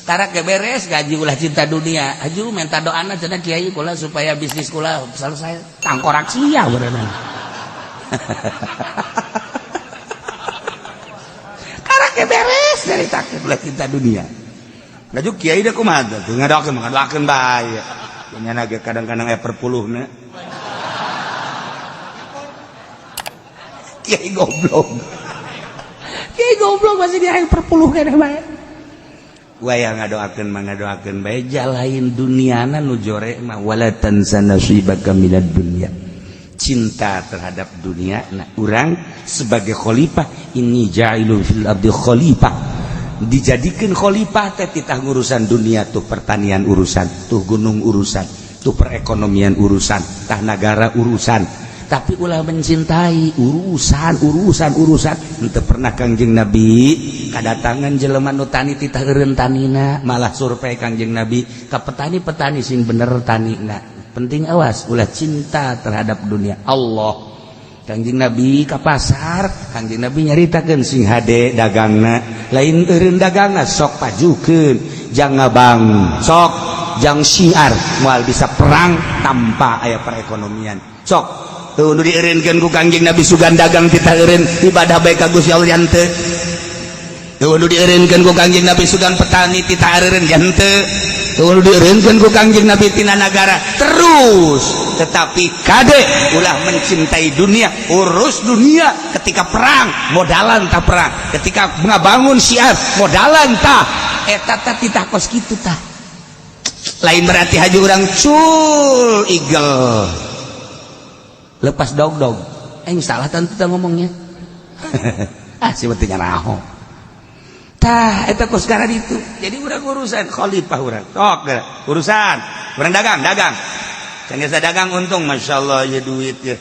A: Karak ge beres gaji, ulah cinta dunia. Aju minta doana cenah, kiai kula supaya bisnis kula selesai. Tangkorak sia beneran. Karak ge beres caritakeun ulah cinta dunia.
B: Ngaju kiai deh, kumaha tuh ngadoakeun, ngadoakeun bae nya ge, kadang-kadang aya perpuluhna.
A: Kiai goblok, kiai goblok, masih dia perpuluh keneh bae.
B: Waya ngadoakeun mah ngadoakeun bae.
A: Lain duniana nu jore mah, wala tansa nasibaka minad dunya, cinta terhadap dunia. Nah, urang sebagai khalifah, inni ja'ilun fil ardi khalifah, dijadikan khalifah teh titah ngurusan dunia tuh, pertanian urusan tuh, gunung urusan tuh, perekonomian urusan tah, negara urusan, tapi ulah mencintai urusan urusan urusan. Henteu pernah Kangjeng Nabi kadatangan jelema nu tani titah eureun tanina, malah survei Kangjeng Nabi ka petani-petani sing bener tanina. Penting, awas, ulah cinta terhadap dunia. Allah, Kangjeng Nabi ka pasar, Kangjeng Nabi nyaritakeun sing hade dagangna, lain eureun dagangna, sok pajukeun jang ngabang, sok jang syiar, moal bisa perang tanpa aya perekonomian.
B: Sok tuh nu dieureunkeun ku Kangjeng Nabi, sugan dagang titah eureun, ibadah bae ka Gusti Allah henteu. Tuh nu dieureunkeun ku Kangjeng Nabi, sugan petani titah eureun henteu. Tuh nu dieureunkeun ku Kangjeng Nabi tina nagara terus, tetapi kade ulah mencintai dunia. Urus dunia, ketika perang modalan tak, perang ketika ngabangun syiar modalan tak,
A: eta tah titah kos kitu tah.
B: Lain berarti haji urang cul igel.
A: Lepas dog dog, eh salah tentu ngomongnya. Ah, sebetulnya naho tah eta kos sekarang itu.
B: Jadi urang urusan khalifah, urang sok urusan urang dagang, dagang can biasa dagang untung, masya Allah ya, duit ya,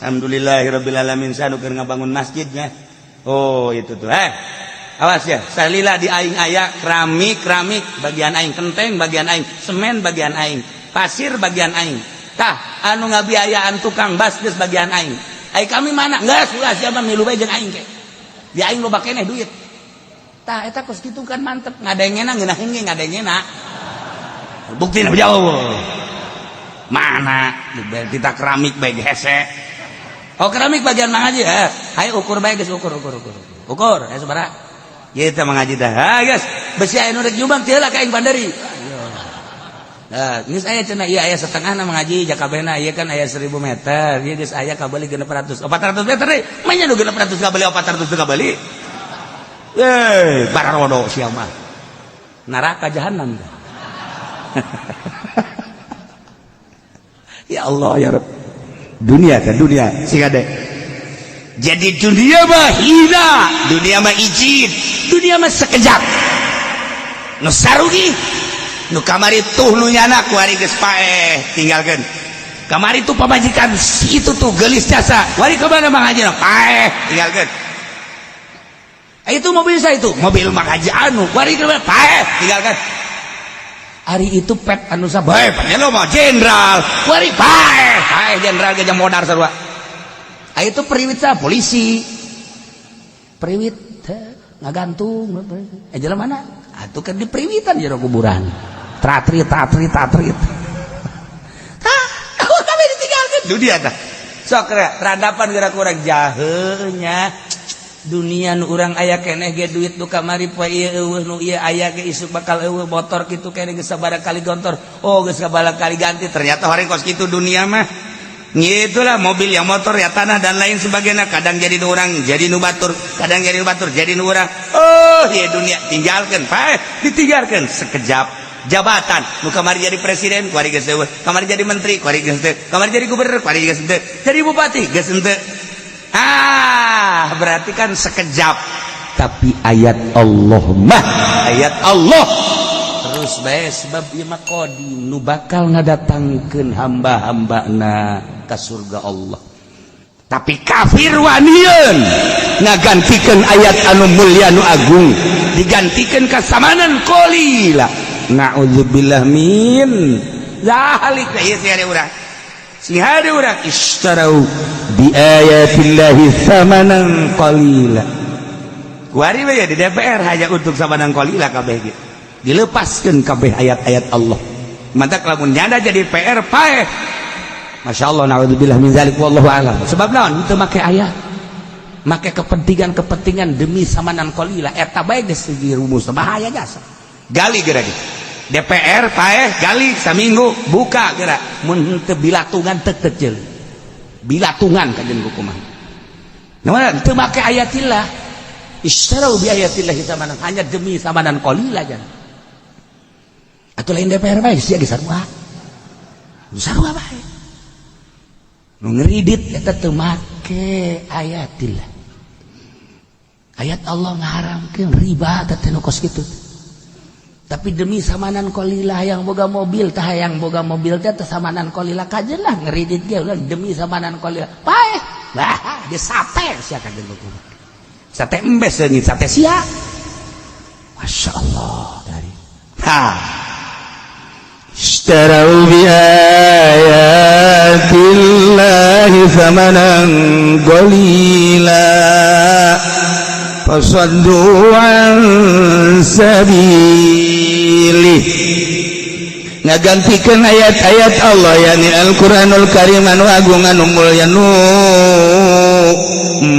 B: alhamdulillahirabbil alamin, sanu keur ngabangun masjidnya. Oh, itu tuh, eh awas ya, salila di aing aya keramik, keramik bagian aing, kenteng bagian aing, semen bagian aing, pasir bagian aing, tah anu ngabiayaan tukang bas geus bagian aing. Ai kami mana geus ulah, siapa milu bae jeung aing ke di aing loba keneh duit.
A: Tah eta kos kitu kan mantep ngadengena, ngeunaheun ge ngadengena.
B: Bukti jauh mana kita keramik bae hese.
A: Oh, keramik bagian Mang Haji, eh hayu ukur bae geus, ukur ukur ukur ukur, eh sabaraha
B: kita mengaji dah. Ah, guys.
A: Besi aya nu rek nyumbang teu lah ka aing bandari. Nah, geus aya cenah ieu aya setengah na mengaji jakabena ieu kan aya 1000 meter. Ieu geus aya kabeli 600. 400 meter deui. Manya nu 600 kabeli 400 kabeli. Eh, bararodo sia mah. Neraka jahanam. Ya Allah ya Rabb. Dunia kan dunia sing ade. Jadi dunia mah hina, dunia mah izin, dunia mah sekejap. Nu sarugi nu kamari tuh nu nyana kuari geus paeh tinggalkeun. Kamari tuh pamajikan si itu tuh geulis jasa. Wari ke mana Mang Haji? Paeh tinggalkeun. Itu mobil saya itu, mobil Mang Haji anu, wari ke mana? Paeh tinggalkeun. Ari itu pet anu sabae, lo mah jenderal. Wari paeh, paeh jenderal ge modar sarua. Ah, itu periwit sah polisi. Periwit ngagantung. Eh jalan mana? Atuh kan di periwitan jero kuburan. Tratrit tatrit tatrit. Tah, kami ditinggalkeun dunia tah. Sok peradaban gerak kurang jahenya. Dunia nu urang aya keneh ge duit nu kamari poe ieu eueuh nu ieu aya ge isuk bakal eueuh motor kitu keneh geus sabaraha kali gontor. Oh geus sabaraha kali ganti ternyata horeng kos kitu dunia mah. Itulah mobil yang motor ya tanah dan lain sebagainya kadang jadi nu urang jadi nu batur kadang jadi nu batur jadi nu urang. Oh iya dunia tinggalkan paeh ditinggalkan sekejap. Jabatan nu kamari jadi presiden kuari geus eueuh, kamari jadi menteri kuari geus henteu, kamari jadi gubernur kuari geus henteu, jadi bupati geus henteu. Ah, berarti kan sekejap. Tapi ayat Allah mah ayat Allah terus bae sebab ieu mah qadim nu bakal ngadatangkeun hamba-hambana ka surga Allah. Tapi kafir wanian ngagantikeun ayat anu mulia nu agung digantikeun ka samanan qalila. Na'udzubillah min zalik. Ieu sih ada urang. Sing hade urang ishtarau bi ayatillahi thamanan qalila. Kuari we di DPR hanya untuk samanan qalila kabeh ge. Dilepaskeun kabeh ayat-ayat Allah. Mantak lamun nyanda jadi PR paeh. Masya Allah, na'udzubillah min zalik wallahu a'lam. Sebab naon teu make ayat. Make kepentingan-kepentingan demi samanan qalila eta bae geus rumus bahaya jasa. Gali geura ge. DPR paeh gali saminggu buka geura mun teu bilatungan teu kecil. Bilatungan kajen hukuman. Nah, teu make ayatillah. Istarau bi ayatillah samanan hanya demi samanan qalila jan. Atuh lain DPR bae sia ge sarua. Sarua bae. Nu ngeridit eta teu make ayatillah. Ayat Allah ngaharamkeun riba teh nu kos kitu. Tapi demi samanan qalila yang boga mobil tah yang boga mobil teh teh samanan qalila kajen lah ngeridit ge ulah demi samanan qalila. Paeh. Bah, dia sate sia kajen hukum. Sate embes leungit sate sia. Masya Allah dari. Ha.
B: Ishtarau bi ayatillahi thamanan qalila fasaddu an sabilih. Ngagantikeun ayat-ayat Allah yakni Al-Qur'anul Karim anu agung anu mulya nu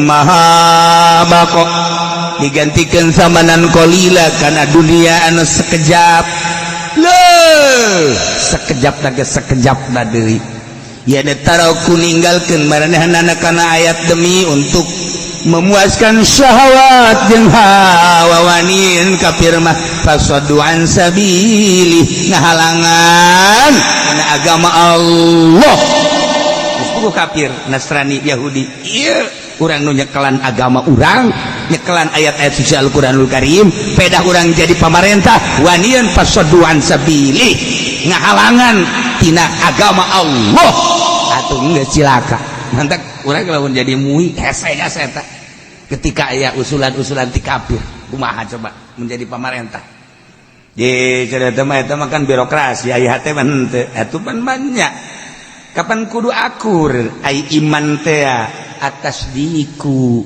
B: maha bako digantikan samanan qalila karena dunia anu sekejap. Leuh, sekejap lagi sekejap na deui ya taraku ninggalkeun maranehna kana ayat demi untuk memuaskan syahwat jeung hawa wanin kafir mah fasaddu an sabili ngahalangan kana agama Allah.
A: Geus puguh kafir Nasrani Yahudi ieu urang nu nyekelan agama urang nyekelan ayat-ayat suci Al-Qur'anul Karim pedah urang jadi pamarentah wanian fasaddu an sabili ngahalangan tina agama Allah atuh geus cilaka. Mantak urang lamun jadi MUI hese hese eta ketika aya usulan-usulan ti kafir kumaha coba menjadi pamarentah. Ye cerita mah eta mah kan birokrasi aya hate mah henteu atuh pan banyak kapan kudu akur ai iman teh atas diku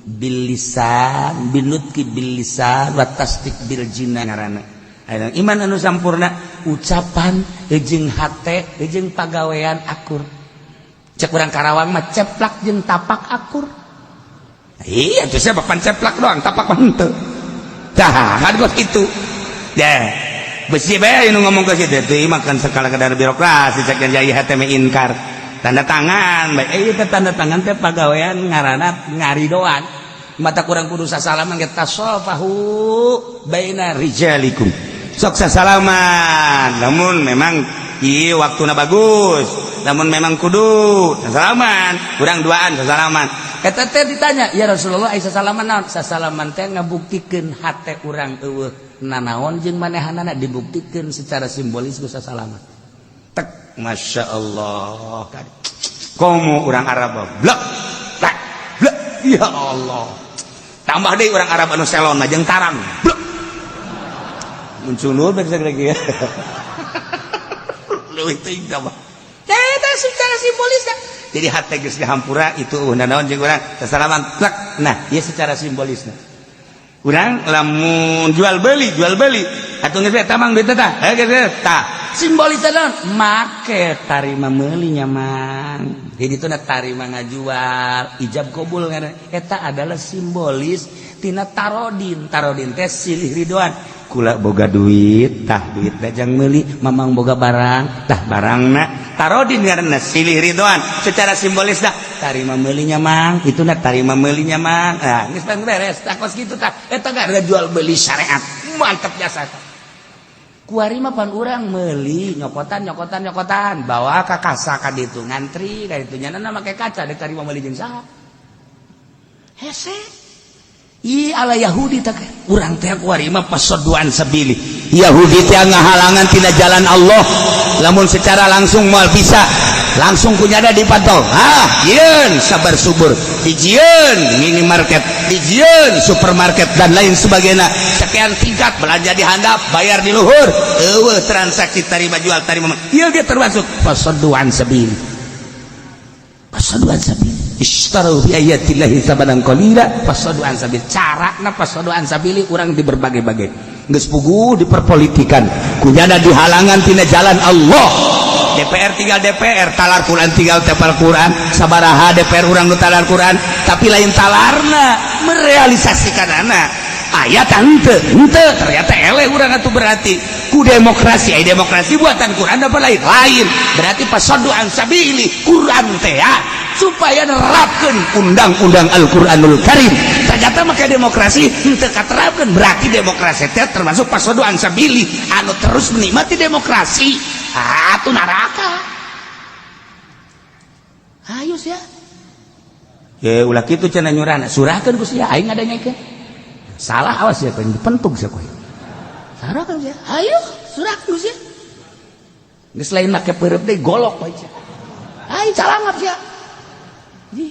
A: bil lisan binutki bil lisan wa tasdik bil jinan ngaranna. Iman anu sampurna ucapan jeung hate jeung pagawean akur. Cek urang Karawang mah ceplak jeung tapak akur. Iya tuh saya bapan ceplak doang tapak mah henteu. Tah kan kos kitu. Ya.
B: Besi bae nu ngomong ke situ teh makan sekala kadar birokrasi, cek yang jaya hate inkar tanda tangan bae. Eh, teh tanda tangan teh pagawean ngaranna ngaridoan, mata kurang kudu sasalaman ge. Tasofahu baina rijalikum, sok sasalaman namun memang ieu waktuna bagus, namun memang kudu sasalaman, kurang duaan sasalaman. Eta teh ditanya, "Ya Rasulullah, ai sasalaman naon?" Sasalaman teh ngabuktikeun hate urang eueuh nanaon jeung manehanana, dibuktikeun secara simbolis ku sasalaman. Tek, Masya Allah, komo urang Arab, blek blek blek, ya Allah. Tambah deui urang Arab anu selon mah jeung tarang, blek muncul bek sagreg ya leuwih teuing tambah. Eta secara simbolis. Jadi hate geus dihampura itu naon jeung urang sasalaman, plek. Nah, ieu secara simbolisna urang lamun jual beli, jual beli atuh geus eta mang duit tah, eh, geus tah simbolis naon, make tarima meuli nya, Mang. Jadi itu na tarima ngajual, ijab kabul ngaranna. Eta adalah simbolis tina tarodin. Tarodin teh silih ridhoan. Kula boga duit, tah duit jang meuli, Mamang boga barang, tah barangna. Tarodin ngaranna silih ridhoan secara simbolis dah tarima meulinya, Mang. Itu na tarima meulinya, Mang. Nah, geus beres tah, kos kitu tah. Eta gak jual beli syariat, mantap jasa. Kuari mah pan urang meuli nyokotan, nyokotan, nyokotan, bawa ka kasa ka ditu, ngantri ka ditu, nyana make kaca dek tarima meuli jeung saha? Hese. Ih, ala Yahudi tak urang teh kuari mah fasoddu 'an sabili. Yahudi teh ngahalangan tina jalan Allah. Lamun secara langsung moal bisa, langsung kunyada dipantau. Ah, jieun sabar subur, dijieun minimarket, dijieun supermarket, dan lain sebagainya. Sekian tingkat, belanja di handap, bayar di luhur, eueuh transaksi tarima jual, tarima. Ieu ge termasuk fasoddu 'an sabili, fasoddu 'an sabili. Ishtaru bi ayatillahi tsamanan qalila fasoddu 'an sabil. Carana fasoddu 'an sabili urang di berbagai-bagai geus puguh diperpolitikan, kunyana dihalangan tina jalan Allah. DPR tinggal DPR, talar Quran tinggal tepal Quran. Sabaraha DPR urang nu talar Quran, tapi lain talarna merealisasikan anak ayat henteu henteu. Ternyata eleh urang atuh. Berarti ku demokrasi, ai demokrasi buatan Quran apa lain? Lain. Berarti fasoddu 'an sabili Quran teh ya, supaya nerapkeun undang-undang Al-Qur'anul Karim. Ternyata make demokrasi henteu katerapkeun. Berarti demokrasi teh termasuk fasoddu 'an sabili. Anu terus menikmati demokrasi atuh neraka. Ayo sia ya, ulah kitu cenah nyurana, surahkeun ku sia, aing ngadanyakeun salah, awas ya, pengen dipentuk sia kowe. Surahkeun sia, ayo surahkeun sia. Geus lain make peureub deui, golok wae sia. Ayo calangap sia. Ji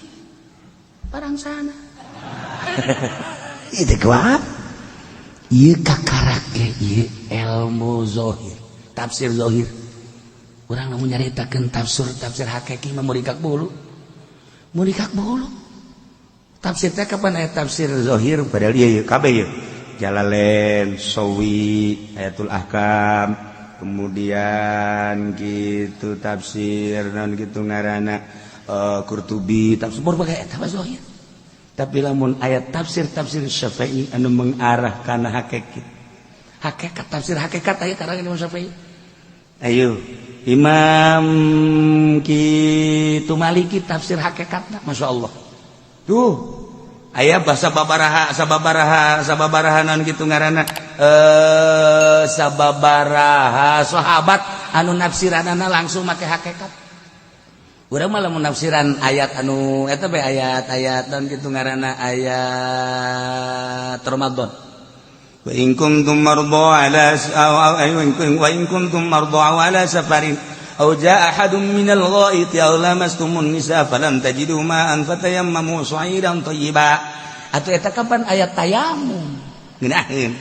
B: parang sana itu kuat. Ieu kakarak ge, ieu ilmu zohir, tafsir zohir. Urang lamun nyaritakeun tafsir tafsir hakiki mah murikak bulu, murikak bulu. Tafsir teh kapan aya tafsir zohir? Padahal ieu kabeh ieu Jalalain, Sawi, Ayatul Ahkam, kemudian gitu tafsir non gitu ngaranna Qurtubi, tafsir berbagai eta mah zohir. Tapi lamun ayat tafsir tafsir Syafi'i anu mengarah kana hakikat, hakikat, tafsir hakikat aya karangan Imam Syafi'i. Ayo Imam kitu Maliki, tafsir hakikatna Masya Allah tuh aya bahasa babaraha, sababaraha, sababaraha non gitu ngaranna sababaraha sahabat anu nafsiranana langsung make hakikat. Urang mah lamun nafsiran ayat anu eta bae, ayat-ayat non gitu ngaranna ayat Ramadan, wa in kuntum marda ala wa in kuntum marda ala safarin aw jaa ahadun minal ghaiti aw lamastumun nisa falam tajidu ma'an fatayammamu sha'idan thayyiba. Atuh eta kapan ayat tayamum ngeunaheun,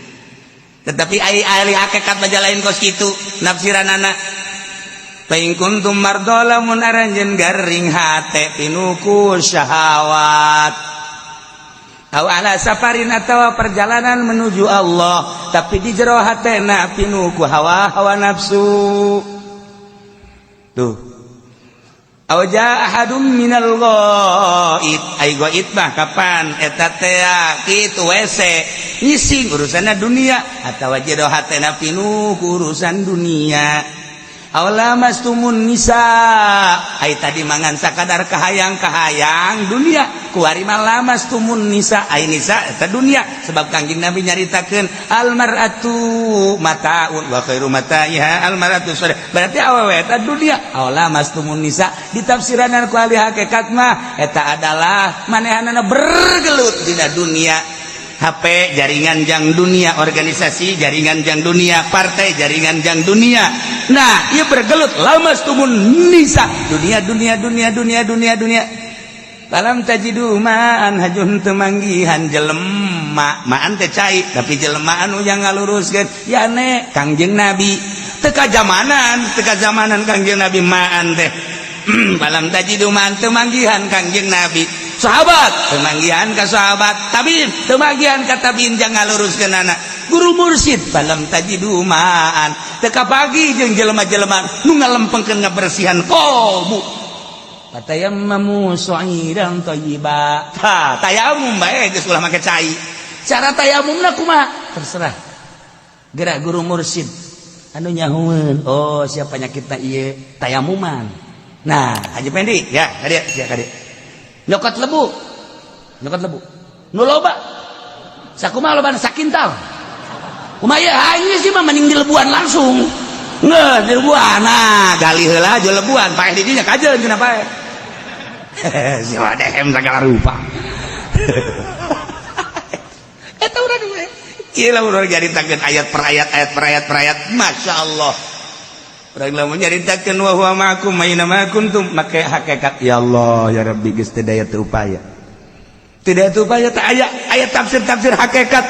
B: tetapi ai ahli hakikat baca lain kos kitu nafsiranana. Fa in kuntum marda, lamun aranjeun garing hate pinuku syahwat, aw ala safarin atawa perjalanan menuju Allah, tapi di jero hatena pinuku hawa hawa nafsu tuh. Aw jaa ahadum minal ghaid, ai ghaid mah kapan eta teh kitu WC ngising urusanna dunia atawa jero hatena pinuh urusan dunia. Aw lamastumun nisa, ai tadi mangan sakadar kahayang-kahayang dunia, kuari mah lamastumun nisa, ai nisa eta dunia, sebab Kangjeng Nabi nyaritakeun al mar'atu mataun wa khairu mata'iha al mar'atu sholih, berarti awewe eta dunia. Aw lamastumun nisa ditafsiran ku ahli hakikat mah eta adalah manehanana bergelut dina dunia, HP jaringan jang dunia, organisasi jaringan jang dunia, partai jaringan jang dunia. Nah, ia bergelut lamastumun nisa, dunia, dunia, dunia, dunia, dunia, dunia. Falam tajidu ma'an, hajun teu manggihan jelema, ma'an teh cai, tapi jelema anu yang ngaluruskeun yane Kangjeng Nabi. Teu kajamanan, teu kajamanan Kangjeng Nabi ma'an teh. Falam tajidu ma'an, teu manggihan Kangjeng Nabi. Sahabat teu manggihan ka sahabat, tabiin teu manggihan ka tabiin jang ngaluruskeun anak. Guru mursyid falam tajidu ma'an, teu kapagi jeung jelema-jelema nu ngalempengkeun ngabersihan qalbu. Fatayammamu sha'idan thayyiba. Ha, tayamum bae geus ulah make cai. Cara tayamumna kumaha? Terserah. Gerak guru mursyid anu nyahueun, oh siapa penyakitna ieu tayamuman. Nah, Haji Pendi ya, kadieu sia kadieu. Nyokot lebu. Nyokot lebu. Nu loba. Sakumaha lobana, sakintal. Kumaha ieu aing sih mah mending dilebuan langsung. Nggak, dilebuan. Nah, gali heula aja lebuan, paeh di dinya kajeun cenah paeh. Si dehem segala rupa. Eta urang we. Ieu lamun urang nyaritakeun ayat per ayat, ayat per ayat per ayat, Masya Allah. Urang lamun nyaritakeun wa huwa ma'akum aina ma kuntum make hakikat, ya Allah ya Rabbi, geus teu daya teu upaya. Tidak teu upaya teh aya ayat tafsir-tafsir hakikat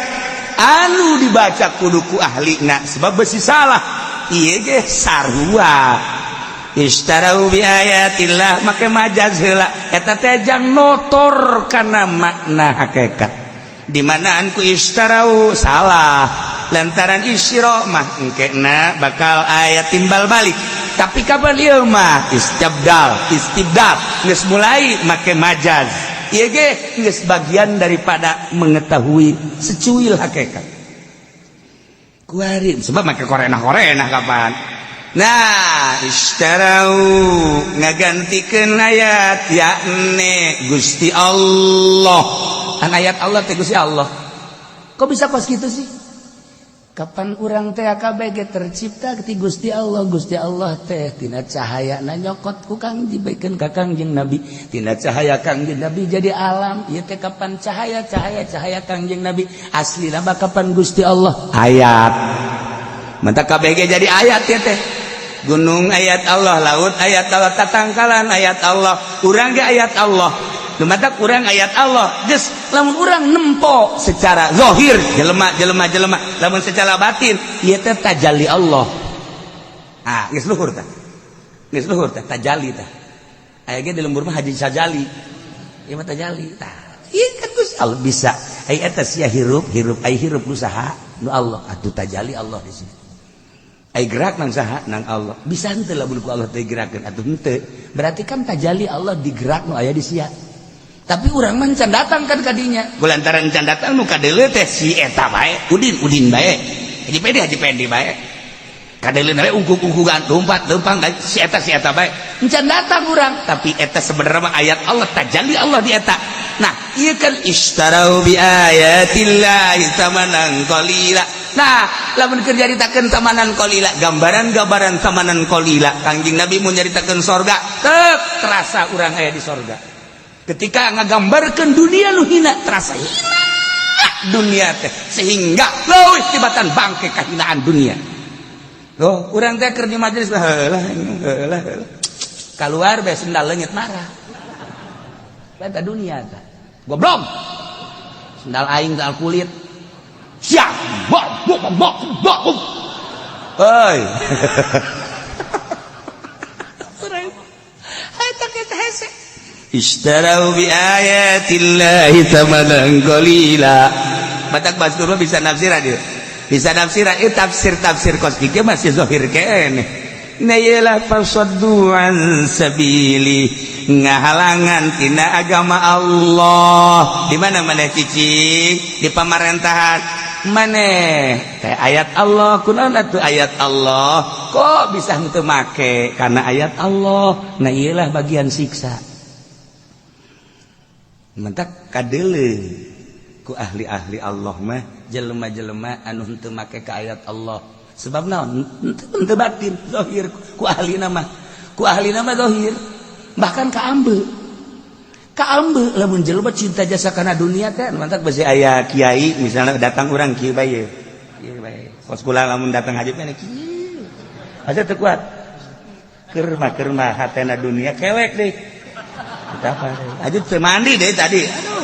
B: anu dibaca kudu ku ahlina sebab besi salah. Ieu ge sarua. Ishtarau bi ayatillah make majaz heula eta teh jang notor kana makna hakikat. Di manaan ku ishtarau salah lantaran isyra mah engkena bakal aya timbal balik, tapi kapan ieu mah istibdal, istibdal geus mulai make majaz. Ieu ge geus bagian daripada mengetahui secuil hakikat kuari sebab make korenah-korenah kapan. Nah, ishtarau ngagantikeun ayat yakni Gusti Allah. An ayat Allah teh Gusti Allah. Kok bisa kos gitu sih? Kapan urang teh KBG tercipta ti Gusti Allah. Gusti Allah teh tina cahaya na nyokot ku Kang dibikeun ka Kangjeng Nabi. Tina cahaya Kangjeng Nabi jadi alam. Ieu teh kapan cahaya cahaya cahaya Kangjeng Nabi aslina mah kapan Gusti Allah ayat. Mantap KBG jadi ayat ya teh. Gunung ayat Allah, laut ayat Allah, tatangkalan ayat Allah, urang ge ayat Allah. Nu matak urang ayat Allah. Geus lamun urang nempo secara zahir jelema jelema jelema, lamun secara batin ieu teh tajalli Allah. Ah, geus luhur tah. Geus luhur tah tajalli tah. Aya ge di lembur mah Haji Sajali. Ieu mah tajalli tah. Ieu kan Gusti Allah bisa. Ai eta sia hirup, hirup ai hirup nu saha? Nu Allah. Atuh tajalli Allah di sini. Ai gerak nang saha? Nang Allah. Bisa henteu lamun ku Allah teh gerakeun atuh henteu. Berarti kan tajalli Allah digerak nu aya di sia. Tapi urang mah can datang kan kadinya. Kulantaran can datang nu kadeuleu teh si eta bae, Udin Udin bae. Haji Pendi Haji Pendi bae. Kadeuleu bae ungkuk-ungkukan lompat lempang si eta bae. Can datang urang, tapi eta sebenarnya mah ayat Allah, tajalli Allah di eta. Nah, ieu kan ishtarau bi ayatillahi tsamanan qalila. Nah, lamun keur nyaritakeun tsamanan qalila, gambaran-gambaran tsamanan qalila, Kangjeng Nabi mun nyaritakeun sorga, tek terasa urang aya di sorga. Ketika ngagambarkeun dunia nu hina, terasa hina dunia teh sehingga leuwih tibatan bangke kahinaan dunia. Loh, urang teh keur di majelis heula heula heula. Keluar bae sendal leungit marah. Eta dunia teh. Goblok. Sendal aing sendal kulit. Siap. Bok bok bok bok. Hei. Eta kita hese. Ishtarau bi ayatillahi tsamanan qalila. Batak Basur bisa nafsiran dia. Bisa nafsiran itu tafsir-tafsir kos kieu masih zahir keneh. Nah iyalah fasaddu an sabili, ngahalangan tina agama Allah. Di mana maneh cicing di pamarentahan maneh kayak ayat Allah, kunaon atuh ayat Allah kok bisa henteu make karena ayat Allah. Nah iyalah bagian siksa. Mentak kadeule ku ahli-ahli Allah mah jelema-jelema anu henteu make ka ayat Allah. Sebab naon? Henteu batin, zahir ku ahli nama. Ku ahli nama zahir. Bahkan ka ambe. Ka ambe lamun jelema cinta jasa kana dunia teh mantak besi aya kiai misalnya datang urang kieu bae. Kieu bae. Kos kula lamun datang haji mah kieu. Aja teu kuat. Keur mah hatena dunia kelek deh. Kita apa? Aja teu mandi deh tadi. Aduh.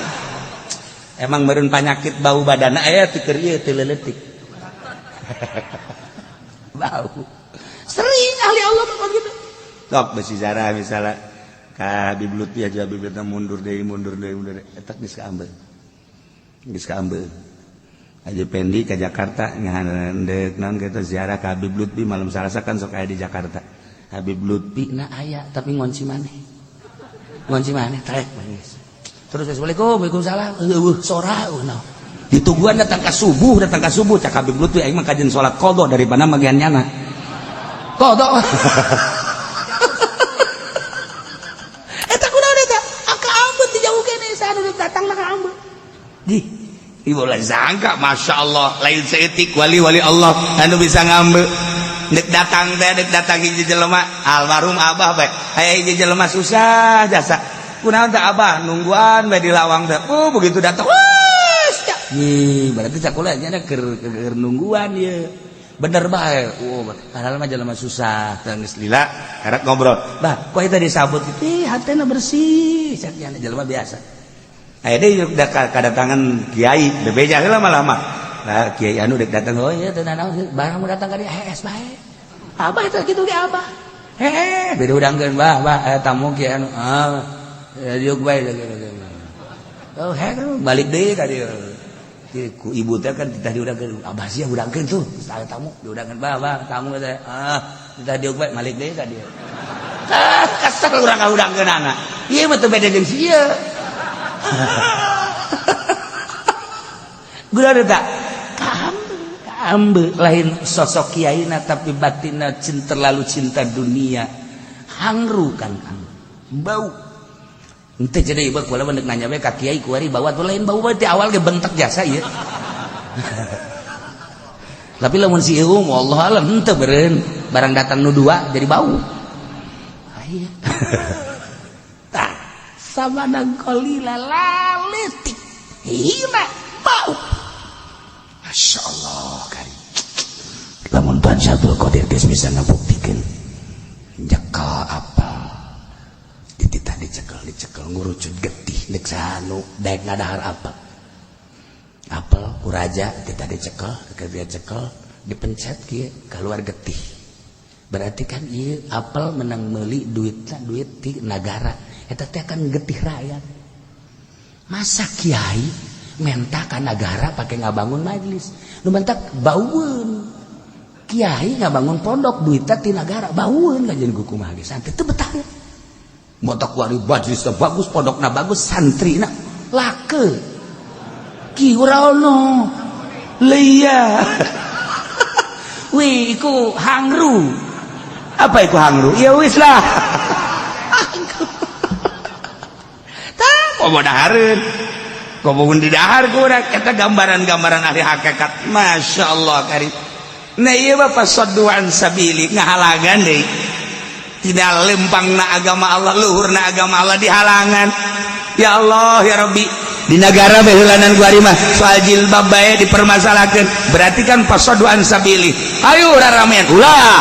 B: Emang meureun panyakit bau badana aya teu keur ieu teu leuletik. Bau. Sering ahli Allah mah gitu. Sok besi zarah misalnya ka Habib Lutfi aja, Habib Lutfi mundur deui, mundur deui, mundur deui, eta geus kaambeul. Geus kaambeul. Haji Pendi ke Jakarta ngahandeuk naon kitu ziarah ka Habib Lutfi malam Salasa kan sok aya di Jakarta. Habib Lutfi na aya tapi ngonci maneh. Ngonci maneh trek nangis. Terus assalamualaikum, waalaikumsalam. Eueuh sora eueuh naon. Ditungguan datang ka subuh cak Habib Lutfi aing mah kajian salat qadha daripada magian nyana. Qadha. Eta kunaon eta? Aka ambet di jauh kene saha nu datang ka ambet. Di ibu lah sangka masya Allah lain seetik wali-wali Allah anu bisa ngambe. Dek datang teh dek datang hiji jelema almarhum abah bae. Aya hiji jelema susah jasa. Kunaon teh abah nungguan bae di lawang teh. Oh begitu datang wah nih berarti cakula nya keur keur nungguan ye. Bener bae. Oh padahal mah jelema susah teh geus lila karek ngobrol. Bah kok eta disabut ih hatena bersih cak nya jelema biasa. Aya deui kadatangan kiai bebeja heula lama-lama. Nah kiai anu dek datang oh iya teu nanaon barang mau datang ka dieu hees bae. Abah eta kitu ge abah. Heeh beda udangkeun bah bah aya tamu kiai anu ah diuk bae gitu. Oh heeh balik deui ka dieu. Ku ibu teh kan titah diudangkeun abah sia udangkeun tuh aya tamu diudangkeun bah bah tamu teh ah titah diuk bae balik deui ka dieu. Ah kesel urang ka udangkeunana. Ieu mah teu beda jeung si ieu. Gula tak kaambe lain sosok kiaina tapi batinna cinta terlalu cinta dunia hangru kan kang bau ente jadi ieu kula mah nanya we ka kiai kuari bawa tuh lain bau bae ti awal ge bentek jasa ieu. Tapi lamun si ieu wallahu alam henteu beureun barang datang nu dua jadi bau. Aya tah samadang qalila laletik hina bau. Masya Allah kari lamun Tuhan Syabdul Qadir geus bisa ngabuktikeun nyekel apel dititah dicekel dicekel ngurucut getih deuk sanu daek ngadahar apel apel ku raja titah dicekel dia cekel dipencet kieu keluar getih berarti kan ieu apel menang meuli duitna duit ti nagara eta teh kan getih rakyat. Masa kiai menta ka nagara pakai ngabangun majelis nu mentak baueun kiai ngabangun pondok duitna ti nagara baueun kajian kumaha ge santri teu betah motak kuari majelis bagus pondokna bagus santrina lake ki ora ono leia wih iku hangru apa iku hangru ya wis lah hangru tah komo dahareun komo di dahar kurang eta gambaran-gambaran ahli hakikat masya Allah kari. Nah ieu mah fasaddu an sabili ngahalangan deui tidak lempangna agama Allah luhurna agama Allah dihalangan. Ya Allah ya Rabbi di negara beheulanan kuari mah soal jilbab bae dipermasalahkeun berarti kan fasaddu an sabili ayo raramean ulah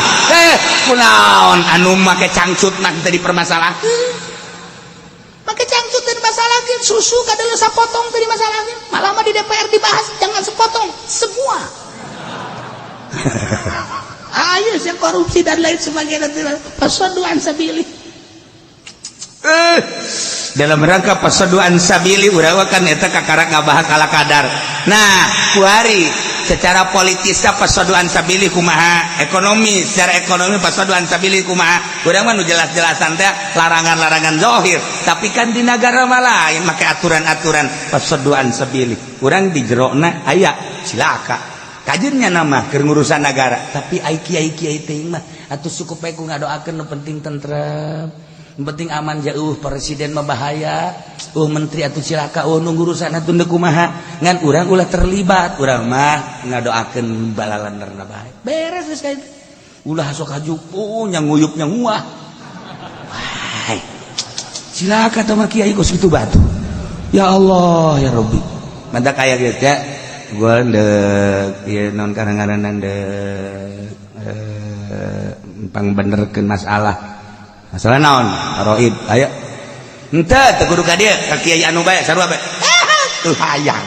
B: kunaon anu make cangcut mah teu dipermasalahkeun make cangcut teu dimasalahkeun susu kadeuleung sapotong teu dimasalahkeun malah mah di DPR dibahas jangan sepotong semua. Ayo sih korupsi dan lain sebagainya fasaddu an sabili dalam rangka fasaddu an sabili urang kan eta kakara ngabahas ala kadar. Nah kuari Secara politis fasoddu an sabilih kumaha, ekonomi, secara ekonomi fasoddu an sabilih kumaha. Urang mah nu jelas-jelasan teh larangan-larangan zahir, tapi kan di negara mah lain make aturan-aturan fasoddu an sabilih. Urang di jerona aya cilaka. Kajennya nama keur ngurusan negara, tapi ai kiai-kiai teh mah atuh cukup bae ku ngadoakeun, nu penting tentrem, nu penting aman. Jauh presiden mah bahaya, menteri atau cilaka, nu ngurusan atuh teu kumaha, ngan urang ulah terlibat. Urang mah ngadoakeun balalanderna bae, beres geus ka itu. Ulah sok haju, oh nya nguyupnya nguah. Wah, cilaka teh mah kiai kos kitu batu. Ya Allah ya Rabbi, mantap kaya gitu ya. Gua ndek ieu naon karang-garanan ndek pangbenerkeun masalah. Masalah naon? Roib. Ayo. Henteu, teu kudu ka dieu, ka kiai anu bae, sarua bae. Tuh hayang.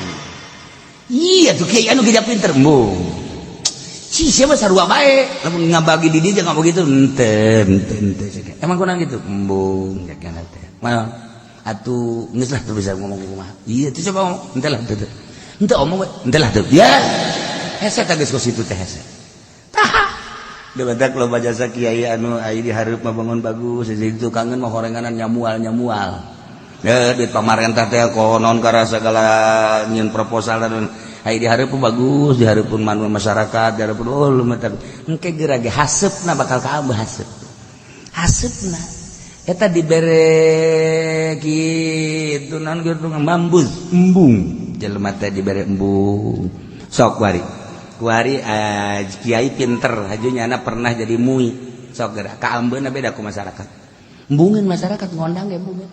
B: Iya tuh kiai anu geus pinter. Embung. Si siapa sarua bae. Lamun ngabagi di dieu jangan begitu. Henteu, henteu, henteu. Emang kunaon gitu? Embung jaga teh. Mana? Atuh geus lah teu bisa ngomong kumaha. Iya tuh coba ngomong. Henteu lah teu. Henteu omong we. Henteu lah teu. Ya. Hese teh geus kos kitu teh hese. Tah. Debadak loba jasa kiai anu ai di hareup mah bangun bagus, di tukangeun mah horenganan nyamual-nyamual. Ya duit pamarentah teh konon karena segala nyieun proposal dan ai di hareup bagus, di hareupeun manu masyarakat, di hareupeun oh lumayan. Engke geura ge haseupna bakal kaambeuh haseup. Haseupna eta dibere kitu naon kitu ngambus embung, jelema teh dibere embung. Sok wari kuari kiai pinter haju nyana pernah jadi mui, sok geura kaambeuna beda ku masyarakat, embungin masyarakat ngondang ge embungin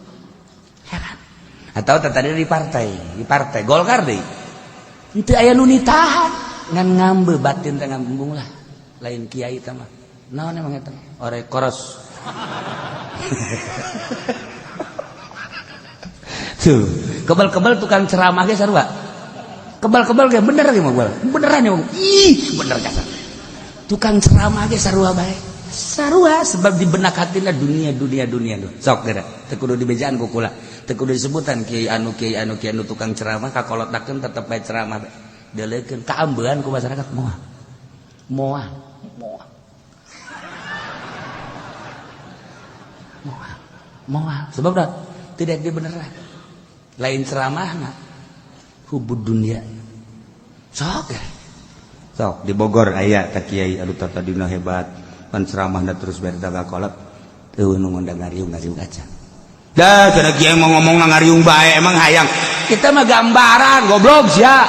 B: heran. Atau tadi di partai Golkar deui henteu aya nu nitahan, ngan ngambe batin teh ngambung lah. Lain kiai teh mah naon emang eta ore koros tuh kebal-kebal tukang ceramah ge sarua. Kebal-kebal ge bener ge mah beneran ya. Ih bener jasa tukang ceramah ge sarua bae sarua, sebab di benak hatina dunia dunia dunia. Tuh sok geura teu kudu dibejaan ku kula, teu kudu disebutan kiai anu kiai anu kiai anu tukang ceramah kakolotakeun tetep bae ceramah bae deuleukeun kaambean ku masyarakat. Moal moal moal moal moal, sebab dah tidak dibeneran lain ceramahna hubud dunia. Sok ya sok di Bogor aya ta kiai anu tadina hebat pan ceramahna terus bari kolot teu nu ngondang ngariung-ngariung aja. Dah cenah kiai mau ngomong ngariung bae, emang hayang kita mah gambaran goblok sia,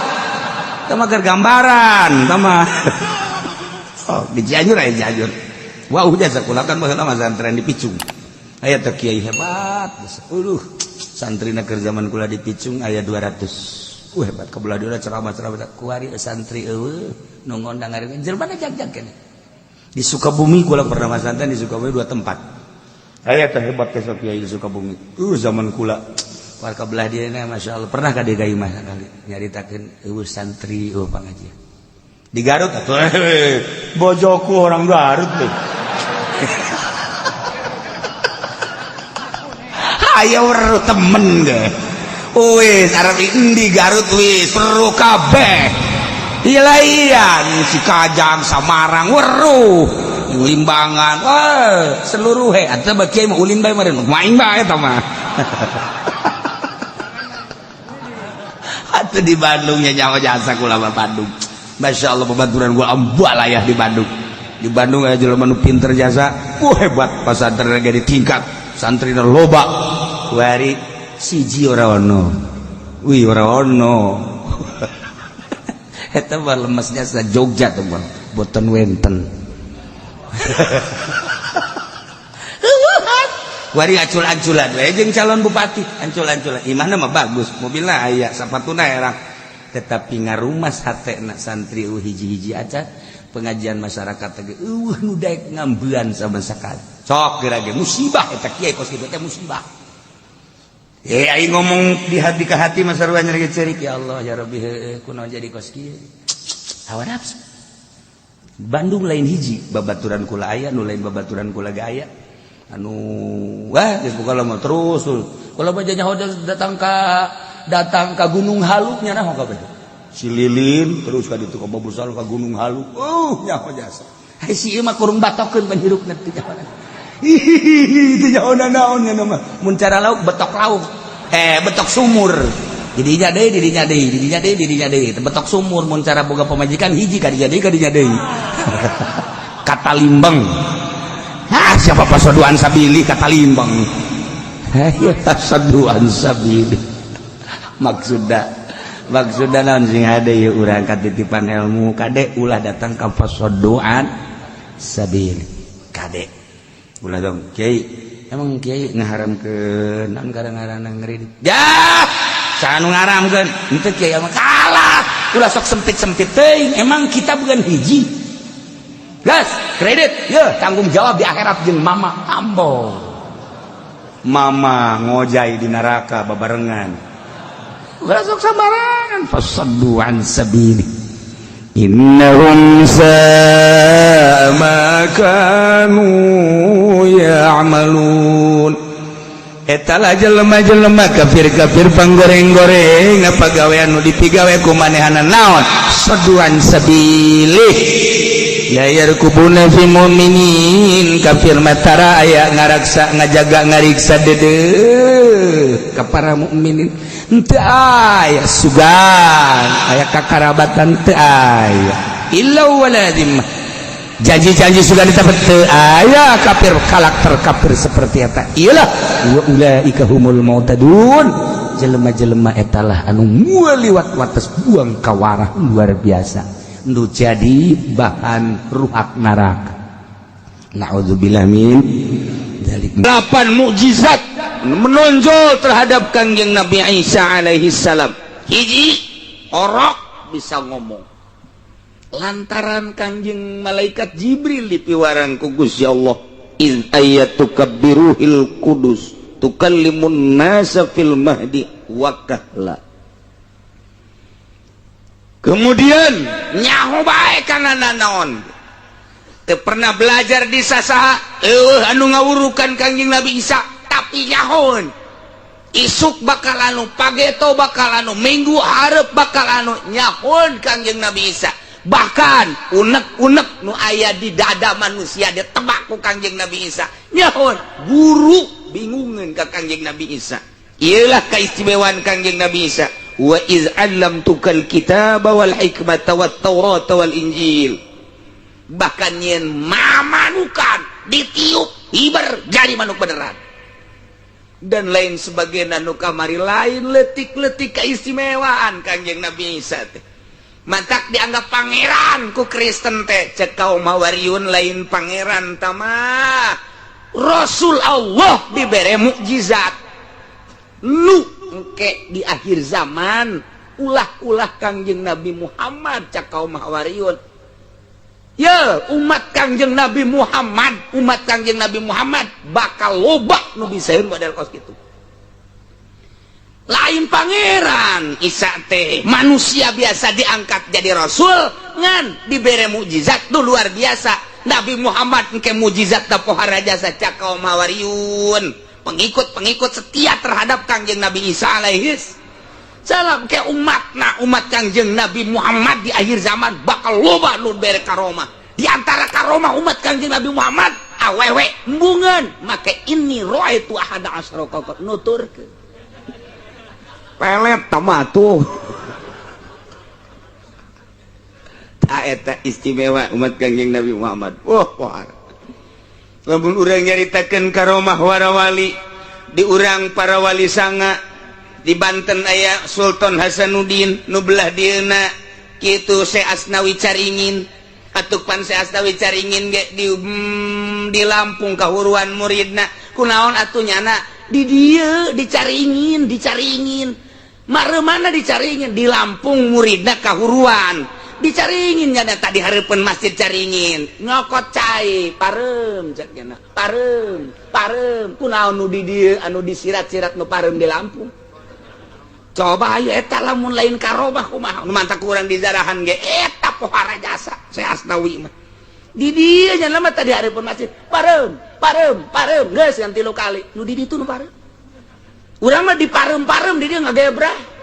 B: kita mah keur gambaran kita mah. Sok di Cianjur aya Cianjur wah udah sakola kan baheula mah santren di Picung aya teh kiai hebat. Aduh santrina keur zaman kula di Picung aya 200. Hebat kebelah dia ceramah-ceramah kuari santri eueuh nu ngondang ngariung jelema jag-jag keneh. Di Sukabumi kula pernah masanten di Sukabumi dua tempat. Aya teh hebat teh kiai di Sukabumi. Zaman kula warga belah dia masyaallah pernah ka dieu ka imah sakali nyaritakeun eueuh santri eueuh pangajian. Di Garut atuh bojoku orang Garut tuh. Ayo weruh temen ge. Wis arep endi Garut wis weruh kabeh. Ilaian si Kajang Samarang weruh Limbangan wah seluruh he atuh mah kiai mah ulin bae meureun main bae eta mah. Atuh di Bandung nya nyawa jasa kula mah Bandung. Masyaallah babaturan gua ambalayah di Bandung. Di Bandung aya jelema nu pinter jasa, wah hebat pasantren ge ditingkat, santrina loba. Kuari siji ora ono. Wih ora ono. Eta mah lemesnya sa Jogja tuh mah, boten wenten. Kuari acul-aculan we jeung calon bupati, ancul-anculan. Imahna mah bagus, mobilna aya, sapatuna erang. Tetapi ngarumas hatena santri hiji-hiji aja pengajian masyarakat teh eueuh nu daek ngambean sama sakali. Sok geura ge musibah eta kiai kos kitu teh musibah. Aing ngomong di hati ke hati mah sarua nyeri ceurik ya Allah ya Rabbi heueuh kunaon jadi kos kieu. Hawa nafsu. Bandung lain hiji babaturan kula aya nu lain babaturan kula ge aya. Anu wah geus buka mah terus. Kula mah nyaho datang ka Gunung Halu nya naon kabeh. Cililin terus ka ditu ka Babusal ka Gunung Halu. Nyaho jasa. Hai si ieu mah kurung batokeun pan hirupna teu nyaho. Hihihi teu nyaho naon nya mah. Mun cara lauk betok lauk. Betok sumur. Didinya deui, didinya deui, didinya deui, didinya deui. Betok sumur mun cara boga pamajikan hiji ka dinya deui, ka dinya deui. Kata limbeng. Hah, siapa fasoddu 'an sabili kata limbeng. Ayo fasoddu 'an sabili. Maksudna maksudna naon sing hade ieu urang katitipan ilmu kade ulah datang ka fasoddu 'an sabili. Kade. Ulah dong, kiai. Emang kiai ngaharamkeun naon gara-garana ngredit. Yah, saha nu ngaramkeun? Henteu kiai mah kalah. Ulah sok sempit-sempit teuing, emang kita bukan hiji. Gas, kredit, ya tanggung jawab di akhirat jeung mama ambo. Mama ngojay di neraka babarengan. Ulah sok sambarangan fasaddu an sabili. Innahum sa'a ma kanu ya'malun. Eta lah jelema-jelema kafir-kafir panggoreng-goreng apa gawean nu dipigawe ku manehana naon? Saddu 'an sabili. La yarqubuna fi mu'minin kafir matara aya ngaraksa ngajaga ngariksa deudeuh ka para mukminin. Henteu aya sugan aya kakarabatan teu aya illa wala dhimmah. Janji-janji sudah ditepet teu aya kafir karakter kafir seperti eta. Iyalah wa ulaika humul mu'tadun. Jelema-jelema eta lah anu liwat wates buang kawarah luar biasa. Nu jadi bahan ruhak neraka. Na'udzubillah min dzalik.
A: Delapan mukjizat menonjol terhadap Kangjeng Nabi Isa alaihi salam. Hiji, orok bisa ngomong. Lantaran Kangjeng malaikat Jibril dipiwarang ku Gusti Allah, iz ayyatuka biruhil qudus tukallimun nasa fil mahdi wa kahla. Kemudian nyaho bae kana naon? Teu pernah belajar di sasaha, eueuh anu ngawurukan Kangjeng Nabi Isa, tapi nyahoeun. Isuk bakal anu, pageto bakal anu, minggu hareup bakal anu, nyahoeun Kangjeng Nabi Isa. Bahkan unek-unek nu aya di dada manusia ditebak ku Kangjeng Nabi Isa. Nyahoeun, guru bingungeun ka Kangjeng Nabi Isa. Iyalah keistimewaan Kangjeng Nabi Isa. Wa iz 'allamtukal kitaba wal hikmata wat taurata wal injil. Bahkan nyen mamanukan ditiup hiber jadi manuk beneran. Dan lain sebagainya nu kamari lain letik-letik keistimewaan Kangjeng Nabi Isa teh. Matak dianggap pangeran ku Kristen teh, cek kaum Hawariyun lain pangeran tamah. Rasul Allah dibere mukjizat. Nu engke di akhir zaman ulah-ulah Kangjeng Nabi Muhammad cak kaum Hawariyun. Ya, umat Kangjeng Nabi Muhammad, umat Kangjeng Nabi Muhammad bakal loba nu bisaeun model kos kitu. Lain pangeran Isa teh, manusia biasa diangkat jadi rasul ngan dibere mukjizat tuh luar biasa. Nabi Muhammad engke mukjizat da pohara jasa cak kaum Hawariyun. Pengikut-pengikut setia terhadap Kangjeng Nabi Isa alaihi salam ke umatna umat Kangjeng Nabi Muhammad di akhir zaman bakal loba nu bere karomah. Di antara karomah umat Kangjeng Nabi Muhammad awewe embungan make inni raaitu ahada asyara kaukab nuturkeun. Pelet tamatuh. Ta eta istimewa umat Kangjeng Nabi Muhammad. Wah, wah. Lamun urang nyaritakeun karomah warawali di urang para wali sanga di Banten aya Sultan Hasanuddin nu belah dieuna kitu Syekh Asnawi Caringin atuh pan Syekh Asnawi Caringin ge di Lampung kahuruan muridna kunaon atuh nyana di dieu dicaringin dicaringin mare mana dicaringin di Lampung muridna kahuruan dicaringin nyana tadi hareupeun masjid Caringin nyokot cai pareum cek nyana pareum pareum kunaon nu di dieu anu disirat-sirat nu pareum di Lampung. Coba ayo eta lamun lain karomah kumaha nu mantak kurang di zarahan ge eta pohara jasa Syekh Asnawi mah di dieu nya mah tadi hareupeun masjid pareum pareum pareum geus yang 3 kali nu di ditu nu pareum urang mah di pareum-pareum di dieu ngagebrah.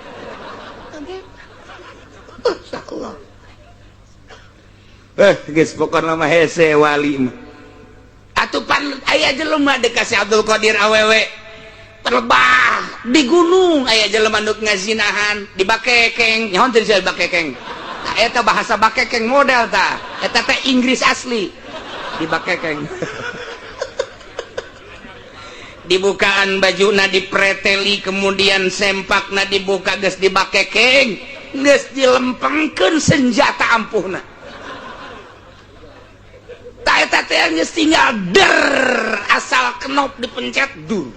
B: Geus pokona mah hese wali mah. Atuh pan aya jelema deuk ka Syekh Abdul Qadir awewe terbah di gunung, aya jelema nu ngazinahan dibakekeng. Nyaho teu sia bakekeng? Tah, eta bahasa bakekeng model tah eta teh Inggris asli. Dibakekeng, dibukaan bajuna, dipreteli, kemudian sempakna dibuka, geus dibakekeng, geus dilempengkeun senjata ampuhna. Tah, eta teh geus tinggal der, asal knop dipencet, dur.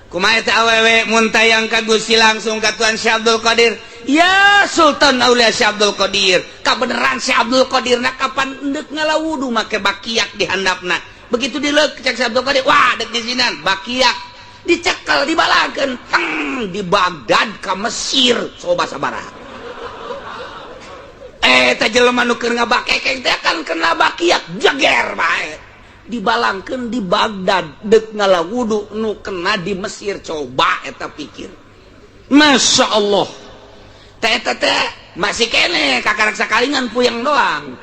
B: Kumaha eta awewe mun tayang ka Gusti, langsung ka Tuan Syekh Abdul Qadir, ya Sultan Aulia Syekh Abdul Qadir, kabeneran Syekh Abdul Qadir na kapan endek ngala wudu make bakiak di handapna. Begitu dileuk cek Syekh Abdul Qadir, wah, dek disinan bakiak dicekel, dibalakeun teng di Baghdad ka Mesir. Coba sabaraha teh jelema nu keur ngabakekeng teh kan kena bakiak, jeger bae, dibalangkeun di Baghdad dek ngala wudu nu kena di Mesir. Coba eta pikir, Masya Allah. Teh eta teh masih kene kakarak sakali ngan puyeng doang,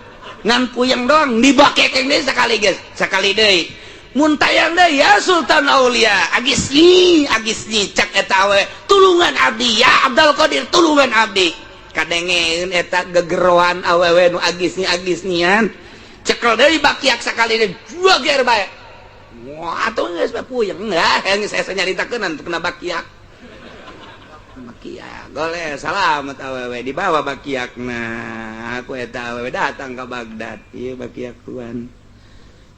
B: ngan puyeng doang. Dibakekeng deui sakali, geus sakali deui, mun tayang deui, ya Sultan Aulia, agisni, agisni, cak eta awewe, tulungan abdi ya Abdul Qadir, tulungan abdi. Kadengeun eta gegeroan awewe nu agisni agisnian, cekel deui bakiak sakali deui, juager bae. Wah, atuh geus bae puyeng. Enggak, geus saya nyaritakeun anu kena bakiak. Bakiak goleh salamet awewe, dibawa bakiak. Nah, aku eta awewe datang ke Baghdad, ieu bakiak tuan,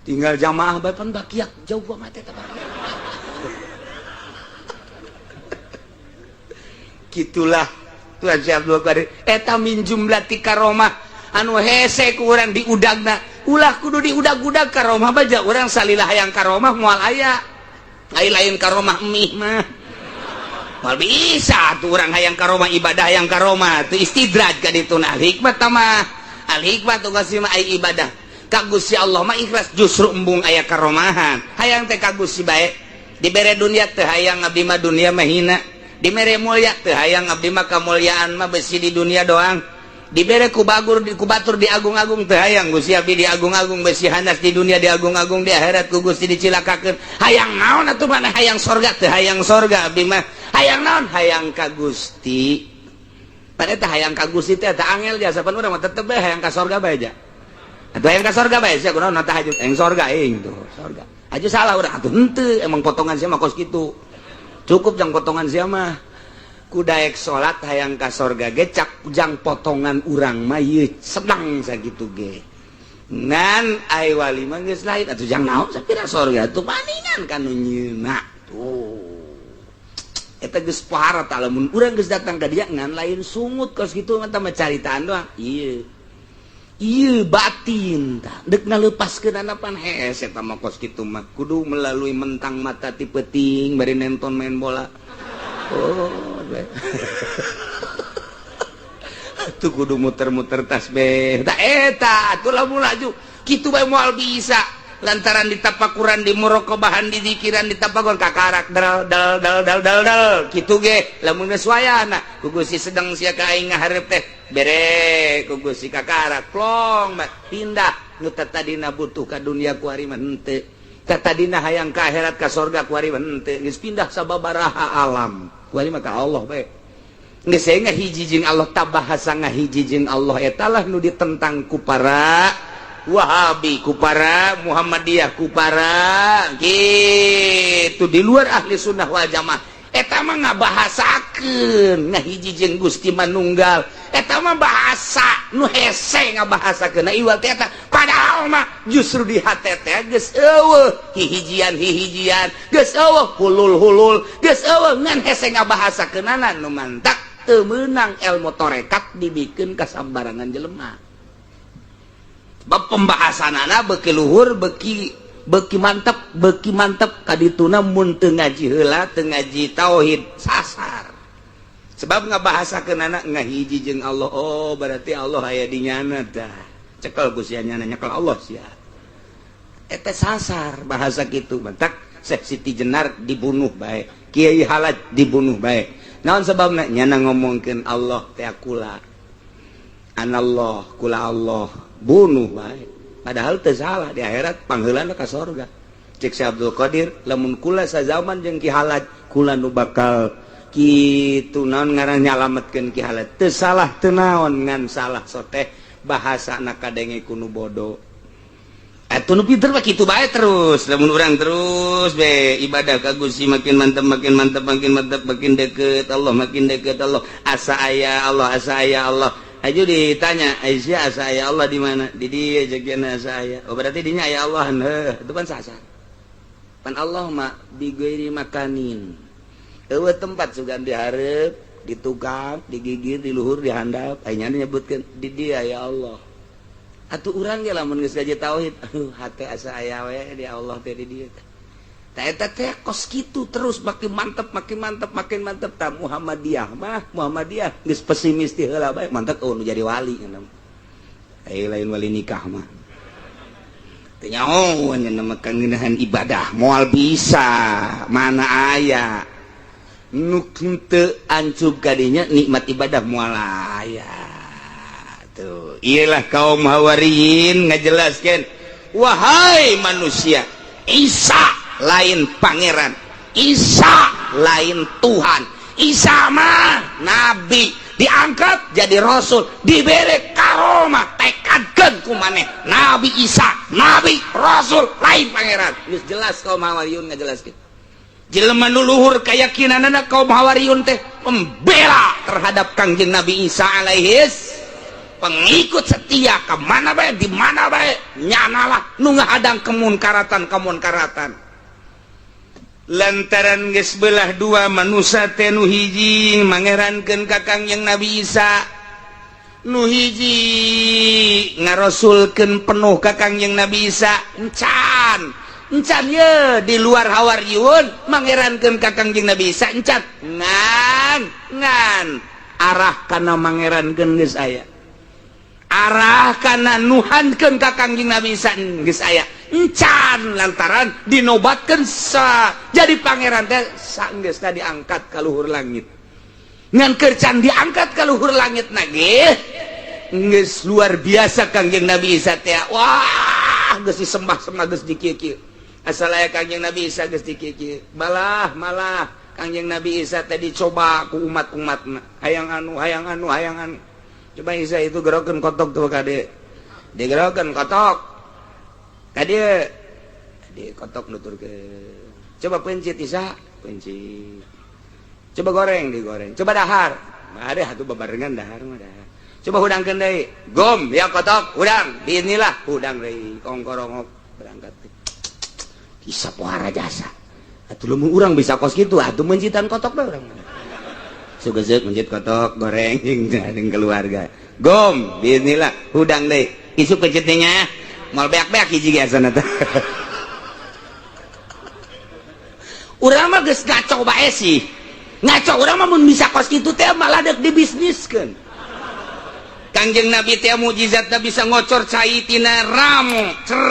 B: tinggal jamaah bae pan bakiak jauh banget eta bakiak. Gitulah Tuan Syekh Abdul Qadir eta min jumlati karomah anu hese ku urang diudagna. Ulah kudu diudag-udag karomah baja urang salilah hayang karomah moal aya. Ai lain karomah mih mah moal bisa tuh urang hayang karomah, ibadah hayang karomah tuh istidraj ka ditu. Al hikmah mah, al hikmah tuh kasih mah ai ibadah ka Gusti Allah mah ikhlas, justru embung aya karomahan. Hayang teh ka Gusti bae, dibere dunia teu hayang, abdi mah dunia mah hina. Dibere mulia teu hayang, abdi mah kamuliaan mah besi di dunia doang. Dibere ku bagur di ku batur diagung-agung teu hayang, Gusti abdi diagung-agung besi hanas di dunia, diagung-agung di akhirat ku Gusti dicilakakeun. Hayang naon atuh mana? Hayang sorga? Teu hayang sorga abdi mah. Hayang naon? Hayang ka Gusti. Pada teh hayang ka Gusti teh eta angel jasa pan urang mah tetep bae hayang ka sorga bae ja. Atuh hayang ka sorga bae sia, kunaon tahajud hayang sorga aing tuh sorga aja. Salah urang atuh henteu, emang potongan sia mah kos kitu, cukup jang potongan sia mah. Ku daek salat hayang ka sorga ge cak jang potongan urang mah ieu sedang sakitu ge. Ngan ai wali mah geus lain atuh, jang naon sapira sorga tuh paningan kanu nyeuna tuh. Eta geus pohara tah lamun urang geus datang ka dia. Ngan lain sungut kos kitu mah, mah caritaan doang ieu, ieu batin tah deuk ngalepaskeun pan hese. Eta mah kos kitu mah kudu melalui mentang mata ti peuting bari nonton main bola. Oh, tuh kudu muter-muter tasbih. Tak eta atuh lamun laju kitu bae moal bisa, lantaran ditapakuran, di muraqabahan, di zikiran, ditapakuran kakarak dal dal dal dal dal dal kitu ge. Lamun geus wayahna ku Gusti sedang sia ka aing ngahareup teh bere ku Gusti kakarak klong pindah. Nu tadina butuh ka dunia ku ari mah henteu, tadina hayang ka akhirat ka sorga ku ari mah henteu, geus pindah sababaraha alam ku ari mah ka Allah bae. Geus ngahiji jeung Allah. Ta bahasa ngahiji jeung Allah eta lah nu ditentang ku para Wahabi, ku para Muhammadiyah, ku para gitu di luar ahli sunnah wal jamaah. Eta mah ngabahasakeun ngahiji jeung Gusti manunggal, eta mah bahasa nu hese ngabahasakeun iwal teh eta. Padahal mah justru di hate teh geus eueuh hihijian hihijian, geus eueuh hulul-hulul, geus eueuh, ngan hese ngabahasakeunana. Nu mantak teu meunang ilmu torekat dibikeun ka sambarangan jelema. Bab pembahasanana beuki luhur, beuki beuki mantep, beuki mantep kadituna. Mun teu ngaji heula, teu ngaji tauhid, sasar. Sebab ngabahasakeunana ngahiji jeung Allah, oh berarti Allah aya di nyana tah, cekel ku sia nyana, nyekel Allah sia, eta sasar bahasa kitu. Mantak Syekh Siti Jenar dibunuh bae, Kiai Halaj dibunuh bae. Naon sababna? Nyana ngomongkeun Allah teh kula. Anallah kula Allah bunuh bae. Padahal teu salah di akhirat pangheulana ka sorga. Cek si Abdul Qadir lamun kula sazaman jeung Ki Halaj kula nu bakal kitu naon ngaran nyalametkeun Ki Halaj. Teu salah teu naon ngan salah soteh bahasana kadenge ku nu bodoh. Atuh nu pinter mah kitu bae terus. Lamun urang terus be ibadah ka Gusti makin mantep makin mantep makin mantep makin deket Allah makin deket Allah. Asa aya Allah asa aya Allah. Aja ditanya Aisyah asa aya Allah di mana? Di dieu jeung asa aya. Oh berarti dinya aya Allah heuh itu kan sah-sah. Pan Allah mah bi ghairi makanin. Eueuh tempat sugan dihareup, di tukang, digigir, di luhur, di handap, aya nyebutkeun di dieu aya Allah. Atuh urang ge lamun geus gaji tauhid, aduh hate asa aya we di Allah teh di dieu. Tah eta teh kos kitu terus makin mantep makin mantep makin mantep tah Muhammadiyah mah Muhammadiyah geus pesimis ti heula bae mantep eueuh nu jadi wali cenah. Ai lain wali nikah mah. Teu nyaho cenah mah kangenahan ibadah moal bisa mana aya nu teu ancub kadinya nikmat ibadah moal aya. Tuh iyalah kaum Hawariyin ngajelaskan wahai manusia Isa lain pangeran, Isa lain Tuhan, Isa mah nabi diangkat jadi rasul diberi karomah tekadkeun ku maneh Nabi Isa nabi rasul lain pangeran. Geus jelas kaum Hawariyun ngajelaskeun jelema nu luhur keyakinanana kaum Hawariyun teh pembela terhadap Kangjeng Nabi Isa alaihis pengikut setia ke mana bae di mana bae nyanalah nu ngahadang kemunkaratan-kemunkaratan lantaran geus belah dua manusia teh nu hiji mangerankeun ka Kangjeng Nabi Isa nu hiji ngarosulkeun penuh ka Kangjeng Nabi Isa encan encan ye di luar Hawariyun mangerankeun ka Kangjeng Nabi Isa encan ngan ngan arah kana mangerankeun geus aya arah kana nuhankeun ka Kangjeng Nabi Isa geus aya encan lantaran dinobatkeun sa jadi pangeran teh saenggeusna diangkat ka luhur langit ngan keur can diangkat ka luhur langit na ge geus luar biasa Kangjeng Nabi Isa teh wah geus disembah-sembah geus dikieu-kieu asal aya Kangjeng Nabi Isa geus dikieu-kieu malah malah Kangjeng Nabi Isa teh dicoba ku umat-umatna hayang anu hayang anu hayang anu coba Isa itu gerokeun kotok tuh kade digerokeun kotok kade di kotok nuturkeun coba pencit Isa pencit coba goreng digoreng coba dahar ada atuh babarengan dahar mah dahar coba hudangkeun deui gom ya kotok hudang inilah hudang deui kongkorongok berangkat Isa pohara jasa atuh lamun urang bisa kos kitu atuh mencitan kotok bae urang sugezeuk mencit kotok goreng jeung keluarga gom bismillah hudang deui isuk pencitnya moal beak-beak hiji ge asana teh urang mah geus ngaco bae sih ngaco urang mah mun bisa kos kitu teh malah deuk dibisniskeun Kangjeng Nabi teh mukjizatna bisa ngocor cai tina ramu cer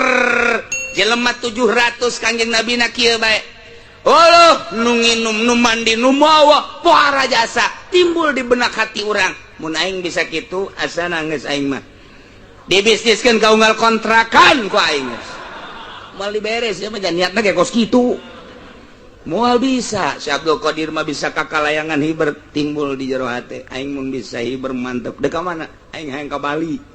B: jelema 700 Kangjeng Nabi na kieu bae Allah nu nginum nu mandi nu mawa pohara jasa timbul di benak hati urang mun aing bisa kitu asana geus aing mah dibisniskeun ka unggal kontrakan ku aing geus moal diberes ya mah niatna ge kos kitu moal bisa Si Abdul Qadir mah bisa kakalayangan hiber timbul di jero hate aing mun bisa hiber mantep dek ka mana aing hayang ka Bali.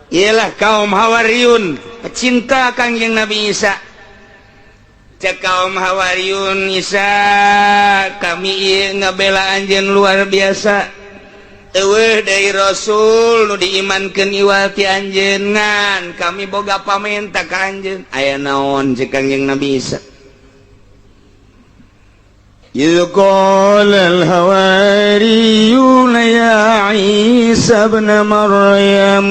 B: Ialah kaum Hawariyun pecinta Kangjeng Nabi Isa. Cek kaum Hawariyun Isa kami ieu ngabela anjeun luar biasa. Eueuh deui Rasul nu diimankeun iwal ti anjeun ngan kami boga pamenta ka anjeun. Aya naon cek Kangjeng Nabi Isa?
C: إذ قال الحواريون يا عيسى ابن مريم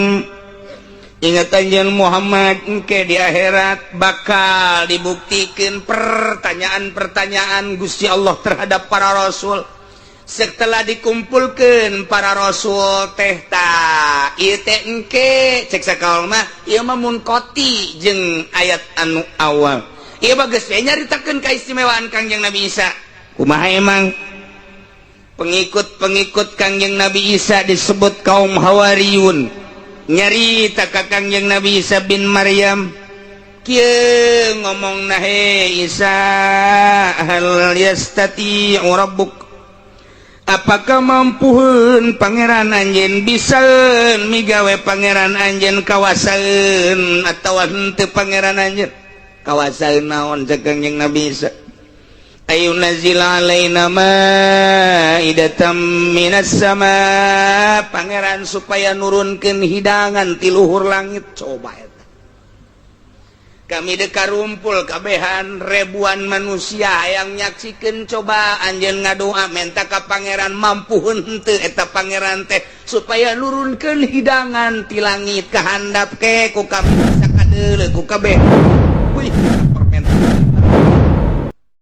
B: Ingat anjeun Muhammad engke di akhirat bakal dibuktikan pertanyaan-pertanyaan Gusti Allah terhadap para rasul. Setelah dikumpulkan para rasul teh ta ieu teh engke cek sakaul mah ieu mah munkoti jeung ayat anu awal. Ieu mah geus we nyaritakeun kaistimewaan Kangjeng Nabi Isa. Kumaha emang? Pengikut-pengikut Kangjeng Nabi Isa disebut kaum Hawariyun, nyarita ka Kangjeng Nabi Isa bin Maryam kieu ngomong, "Nah, Isa, hal yastati rabbuk, apakah mampuhun Pangeran anjeun, bisa migawe Pangeran anjeun, kawasaeun atau henteu Pangeran anjeun?" "Kawasaeun naon?" cek Kangjeng Nabi Isa. "Ayyunazzil alaina maidatan minas sama, Pangeran supaya nurunkeun hidangan ti luhur langit." Coba eta, kami deka rumpul kabehan, ribuan manusia yang nyaksikan. Coba anjeun ngadoa menta ka Pangeran, mampu henteu eta Pangeran teh supaya nurunkeun hidangan ti langit ka handap ke ku kami, bisa kadeuleu ku kabeh?